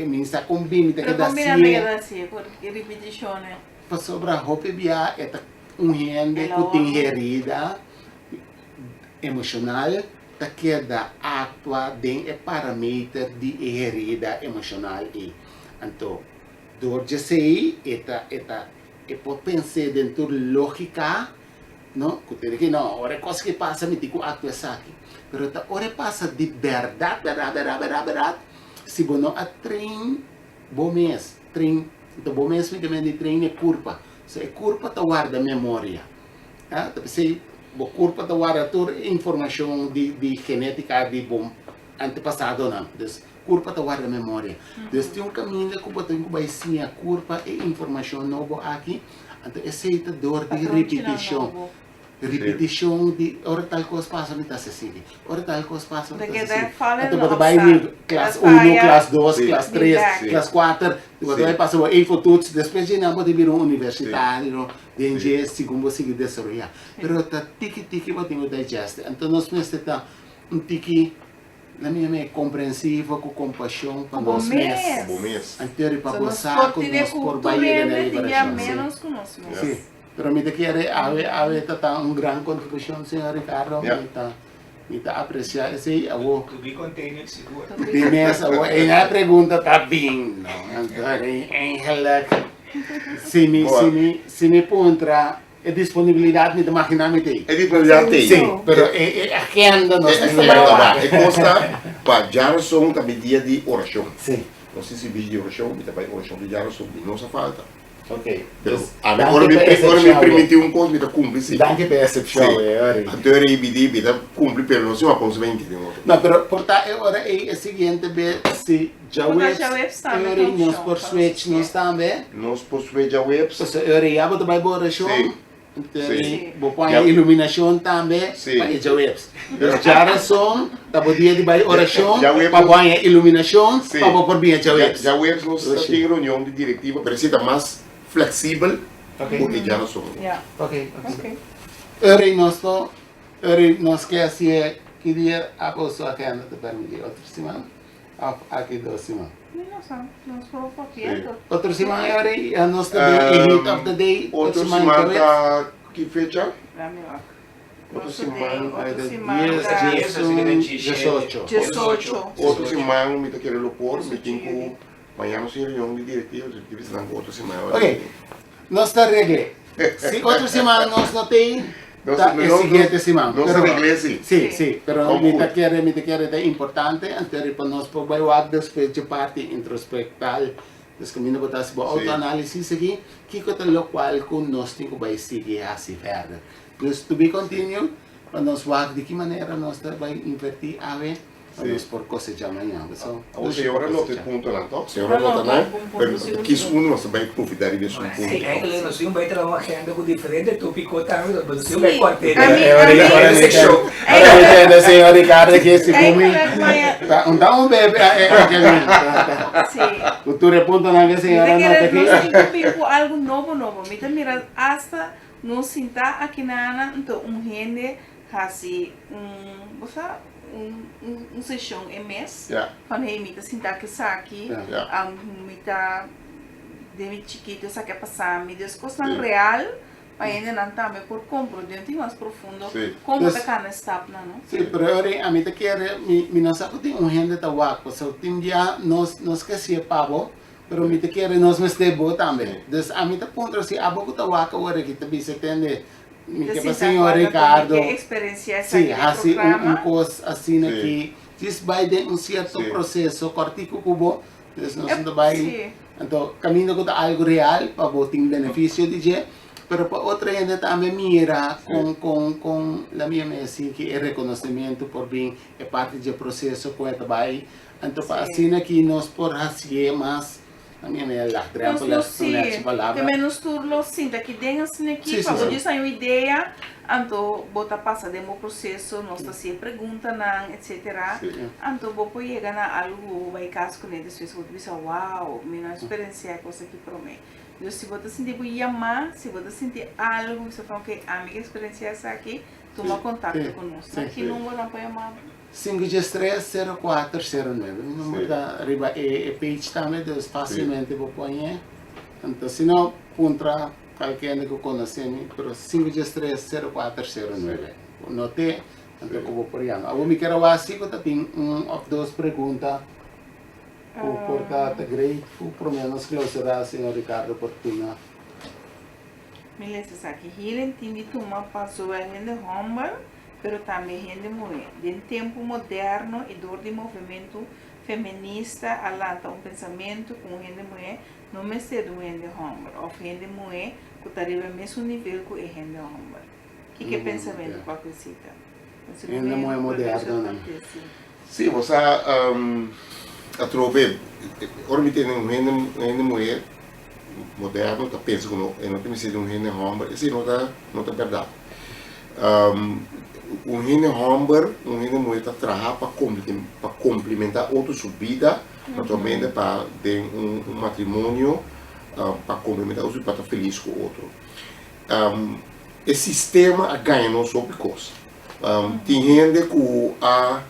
mi no sa kon bin mi ta Pero keda kon bira ta hasié. keda hasié ku ripitishonnan? Pasobra hopi bia e ta un hende ku tin herida. Emoshonal ta keda aktua den e parameter di e herida emoshonal ei. Anto, dor djesei e ta e ta e por pens'é den tur lógika, no, ku ta di no, ora e kos aki pasa mi tin ku aktua esaki. Pero ta ora e pasa di bèrdat, bèrdat, bèrdat, bèrdat, bèrdat, si bo no a train bo mes, train, anto bo mes mi ta mende train e kurpa. So e kurpa ta warda memoria. Ta p'esei bo kurpa ta warda tur e informashon di di genétika di bo antepasadonan. Dus kurpa ta warda memoria. Dus tin un kaminda ku bo tin ku bai siña kurpa e informashon nobo aki, anto esei ta dor di ripitishon. Ripitishon di ora tal kos pasa mi ta hasi asina, ora tal kos pasa mi ta hasi asina. Anto bo ta bai di klas uno, klas dos, klas tres, klas kuater, bo ta bai pasa bo eifo toets, despues dje nan bo ta bira un universitario. Den dje segun bo sigui desaroyá. Pero ta tiki tiki bo tin ku digest. Anto nos mester ta un tiki, la mi yama e komprensivo ku kompashon pa nos mes. Ku bo mes. Anto riba bo sa ku nos por bai yega na liberashon. Sí. Pero mi ta kere awe awe ta ta un gran kontribushon señor Ricardo. Mi ta mi ta apresiá esei awo. To be continued sigur. Di mes awo e na pregunta ta bin no. Anto eigenlijk si mi si mi si mi puntra e disponibilidad mi ta magina mi t'ei. E disponibilidad t'ei. Si, pero e e agenda no E agenda ta. E kos ta. Pa djarason ta mi dia di orashon. Sí. Nos tin sirbishi di orashon, mi ta bai orashon tur djarason, mi no sa falta. Ok. Pero Dus, ami danki ora mi pa ora excepcion mi awe. primintí un kos mi ta kumpli sí. Danki pa e excepcion Sí. awe, ori. Anto ora ei mi di mi ta kumpli pero no si mi a pon su beinti den otro. No, pero por ta e ora ei e siguiente be si Por ta djaweps djaweps e tambe ora ta ei nos opcion por pa nos switch nos sikier. tambe. Nos por switch djaweps. Pasobra e ora ei ya bo ta bai bo orashon. Sí. Teri, bo por haña iluminashon tambe pa e djaweps. Dus djarason ta bo dia di bai orashon pa bo haña iluminashon pa bo por bin e djaweps. Djaweps nos ta tin reunion di direktiva pero esei ta mas fleksibel ku e djarason. Ora nos no, ora nos ke hasié ki dia abo su agenda ta permití? Otro siman? Of aki dos siman? Mi no sa, nos por papiando. Otro siman e ora ei nos ta den e heat of the day. Otro siman ta ki fecha? Dame wak. Otro siman Otro siman Dies, ta diesun, diesocho. Diesocho. Otro siman mi ta kere lo por, mi tin ku mañana nos tin reunion di direktiva, mi tin bisa nan ku otro siman e ora Ok, ei. nos ta regle. Si otro siman nos no tin, ta e siguiente siman. Nos ta regle si. Si, si, pero mi ta kere, mi ta kere ta importante, anto riba nos por bai wak despues dje parti introspectal, des kaminda bo ta hasi bo autoanalisis aki, kiko ta lokual ku nos tin ku bai sigui hasi verder. Dus to be continued, pa nos wak di ki manera nos ta bai inverti awe. Pa nos por cosecha mañan. Paso Awor señor a nota e puntonan toch? Señor a nota nan, pero kis uno nos ta bai profita riba esun punto. Sí, eigenlijk nos tin bai traha un agenda ku diferente tópiko tambe, nos tin bai kuartel di sekshon. Ora mi tende señor Ricardo ki sigun mi ta un ta un bebe ku tur e puntonan ku e señor a nota aki. Mi ta kere nos tin ku bin ku algu nobo nobo. Mi ta mira asta nos sinta aki nan anto un hende Hasi un, bo sa, un, un, un seshon e mes. Ja. Van hey, mi ta sinta ku esaki, Ja. mi ta den mi chikitu esaki a pasa mi. Dus kosnan Sí. real pa hendenan tambe por komprondé un tin mas profundo Sí. kon bo Dus ta kana e stapnan, no? Sí, pero e ora ei ami ta kere, mi, mi no sa ku tin un hende ta wak, pasobra tin bia nos, nos ke hasié pa bo, pero mi ta kere nos mester bo tambe. Sí. Dus ami ta puntra si abo ku ta wak awor aki ta bisa tende, Mi Ta ke pa sinta señor acuerdo cu mi Ricardo ke experiencia si esaki den hasi un un programa. cos asina Sí. ki djis bai den un cierto Sí. proceso cortico cu bo dus nos E no ta bai sí. anto caminda cu ta algo real pa bo tin beneficio di dje pero pa otro hende tambe mira Sí. con con con la mia mesi ki e reconocimiento por bin e parti dje proceso cu e ta bai anto pa Sí. asina ki nos por hacié mas A mi a Nos laagdrempelig, lo un nechi si, palabra. te menos tur lo sinta aki den asina aki Sí, pa sí, bo sí. djis haña un idea, anto bo ta pasa den bo proceso, nos ta haci e preguntanan, etcetera, Sí. anto bo por yega na algo ku bo bai cas cune despues bo ta bisa wow, mi no a experiencia e cos aki prome. Dus si bo ta sinti bo yama, si bo ta sinti algo, bisa van ok, ami ke experiencia esaki, tuma Sí. contacto Sí, cu nos. sí. Na ki Sí. number nan por yama bo? Sinku djes tres, sero kuater, sero nuebe. Mi number ta riba e page tambe, dus fásilmente bo por hañ'é. Anto si no, puntra kualke hende ku konosé mi, pero sinku djes tres, sero kuater, sero nuebe. Bo not'é, anto ku bo por yama. Awor mi kier a wak si ku ta tin un òf dos pregunta ku por ta ta great ku promé nos klausurá, señor Ricardo Fortuna. Mi lesa esaki, Healing tin di tuma pa zowel hende hòmber pero tambe hende muhé. Den tempu moderno i dor di movementu feminista a lanta un pensamentu ku un hende muhé no mester di un hende hòmber òf hende muhé ku ta riba e mesun nivel ku e hende hòmber. Kiko e pensamentu ku a kresita? Hende muhé moderno nan. Sí, bo sa atrobe ora mi tende un hende un hende muhé moderno ta pensa ku no e no ta mester di un hende hòmber esei no ta no ta bèrdat. Un hende hòmber, un hende muhé ta traha pa pa komplimentá otro su bida, naturalmente pa den un un matrimonio pa komplimentá otro pa ta felis ku otro. E sistema a gaña nos hopi kos. Tin hende ku a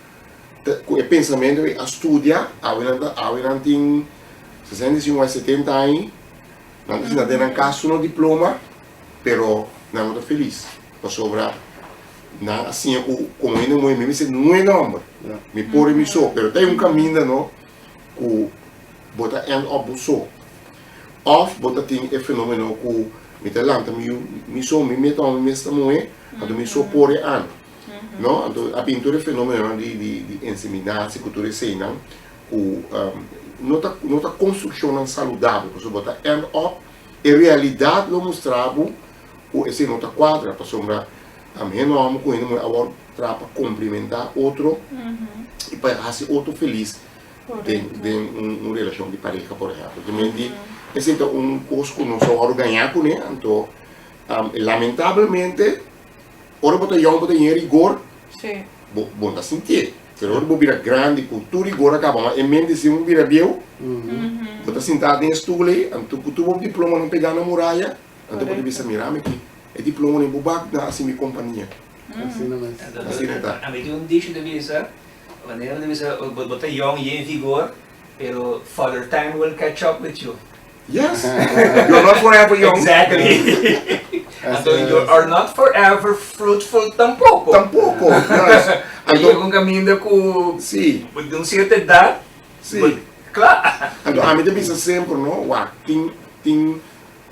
ku e pensamentu ei a studia, awe nan ta awe nan tin 65 a 70 aña, nan ta sinta den nan kas su no diploma, pero nan no ta felis pasobra nan a siña ku komo hende muhé mi mester nué nòmber, mi por e mi so, pero ta un kaminda no ku bo ta end up bo so. Òf bo ta tin e fenómeno ku mi ta lanta mi yu mi so, mi meta mi mes ta muhé, anto mi so por e an. No? Anto a bin tur e fenomenonan di di di inseminatie ku tur eseinan ku no ta no ta konstrukshonnan saludabel pasobra bo ta end up e realidat lo mustra bo ku esei no ta kuadra pasobra hende hòmber ku hende muhé a wòrdu traha pa komplimentá otro i pa hasi otro felis den den un relashon di pareha por ehèmpel. Te men di esei ta un kos ku nos a wòrdu gañá kuné anto lamentablemente Ora bo ta yòn bo ta yen rigor, bo bo no ta sintié. Pero ora bo bira grandi ku tur rigor a kaba, ma e mente si bo bira bieu, bo ta sintá den e stul ei, anto ku tur bo diplomanan pegá na muraya, anto bo ta bisa, mira mi aki, e diplomanan ei bo bak na hasi mi kompania. Asina mes. Asina ta. Ami tin un dicho ta bisa, manera bo ta bisa bo ta yòn yen vigor, pero father time will catch up with you. Yes, you're not forever young. Exactly. Anto you are not forever fruitful tampoco. Tampoco, yes. Anto llega un caminda cu Si. di un cierta edad, Si. bo cla. Anto ami ta bisa semper no, wak tin tin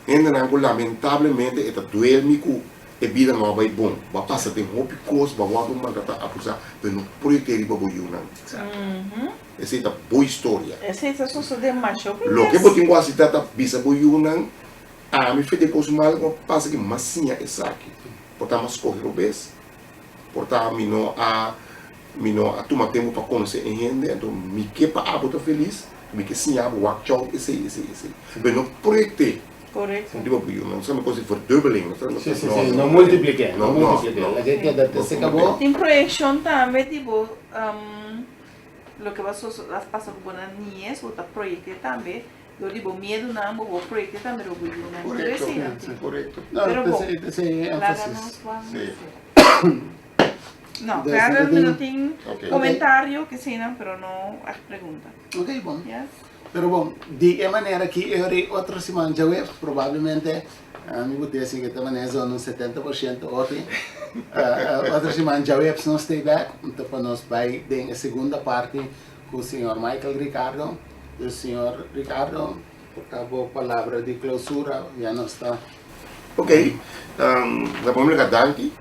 hendenan cu lamentablemente e ta duel mi cu e bida no a bay bon. Bo a pasa den hopi cos, bo a wordo maltrata, abusa, pero no proyecte riba bo yunan. Exacto. Esei ta bo historia. Esei ta sosodé masha hopi bes. Loke bo tin ku hasi ta ta bisa bo yunan, Ami fe den kos mal ku a pasa aki, m'a siña esaki. Por ta m'a skohe robes, por ta mi no a mi no a tuma tempu pa konosé e hende, anto mi ke pa abo ta felis, mi ke siña bo wak chou esei, esei, esei. Pero no proyekté riba bo yunan. Nos ta kos di verdubbeling. Sí, sí, sí. No multipliké, no multipliké. Laga keda te se kabó. Tin proyekshon tambe di bo. Loke bo a pasa ku bo na niñes, bo ta proyekte tambe dor di bo miedunan, bo bo proyekte tambe dor bo yunan. Tur eseinan tin. Korekto. Pero bo, laga nos wak mester. No, verder mi no tin komentario ke eseinan, pero no echt pregunta. Ok, bon. Pero bon, di e manera aki e ora otro siman djaweps probablemente mi bo ta hasi ke ta manera zona un 70% oki. Otro siman djaweps nos ta bek anto pa nos bai den e segunda parti ku señor Michael Ricardo. Dus señor Ricardo por ta bo palabra di klousura ya nos ta. Ok, na prome lugar danki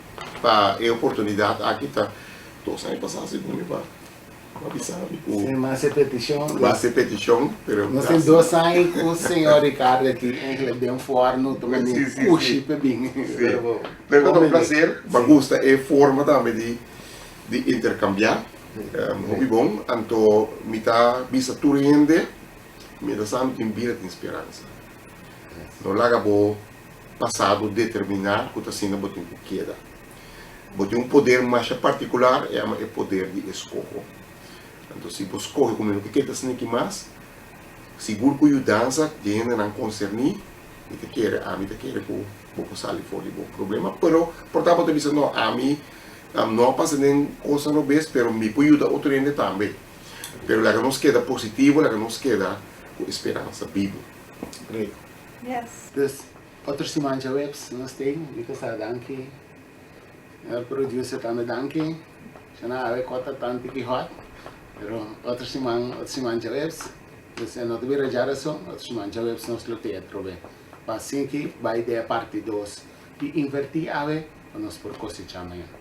pa e oportunidat aki ta dos aña pasa segun mi pa. Bo bisa mi ku. Si, mas e petishon. Mas e petishon, pero. Nos tin dos aña ku señor Ricardo aki eigenlijk den forno tuma ni kushi pa bin. Si, pero ta un placer. Mi a gusta e forma tambe di di intercambia. Hopi bon. Anto mi ta bisa tur hende, mientras tanto tin bida tin speransa. No laga bo pasado determina ku ta asina bo tin ku keda. Bo tin un poder masha partikular, e yama e poder di eskoho. Anto si bo skohe ku mi no ke keda sniki mas, sigur ku yudansa di hendenan konserní, mi ta kere, ami ta kere ku bo por sali for di bo problema. Pero por ta bo ta bisa, no, ami no a pasa den kosnan robes, pero mi por yuda otro hende tambe. Pero laga nos keda positivo, laga nos keda ku e speransa bibu. Great. Yes. Dus, otro siman djaweps nos tin, mi ta sa danki. Señor producer tambe danki. Shana awe kota tan tiki hot. Pero otro siman, otro siman djaweps. Dus e no ta bira djarason, otro siman djaweps nos lo tin atrobe. Pa sinki bai den e parti dos di inverti awe pa nos por kosecha mañan.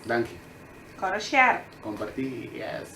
Danki. Kòrda share. Komparti, yes.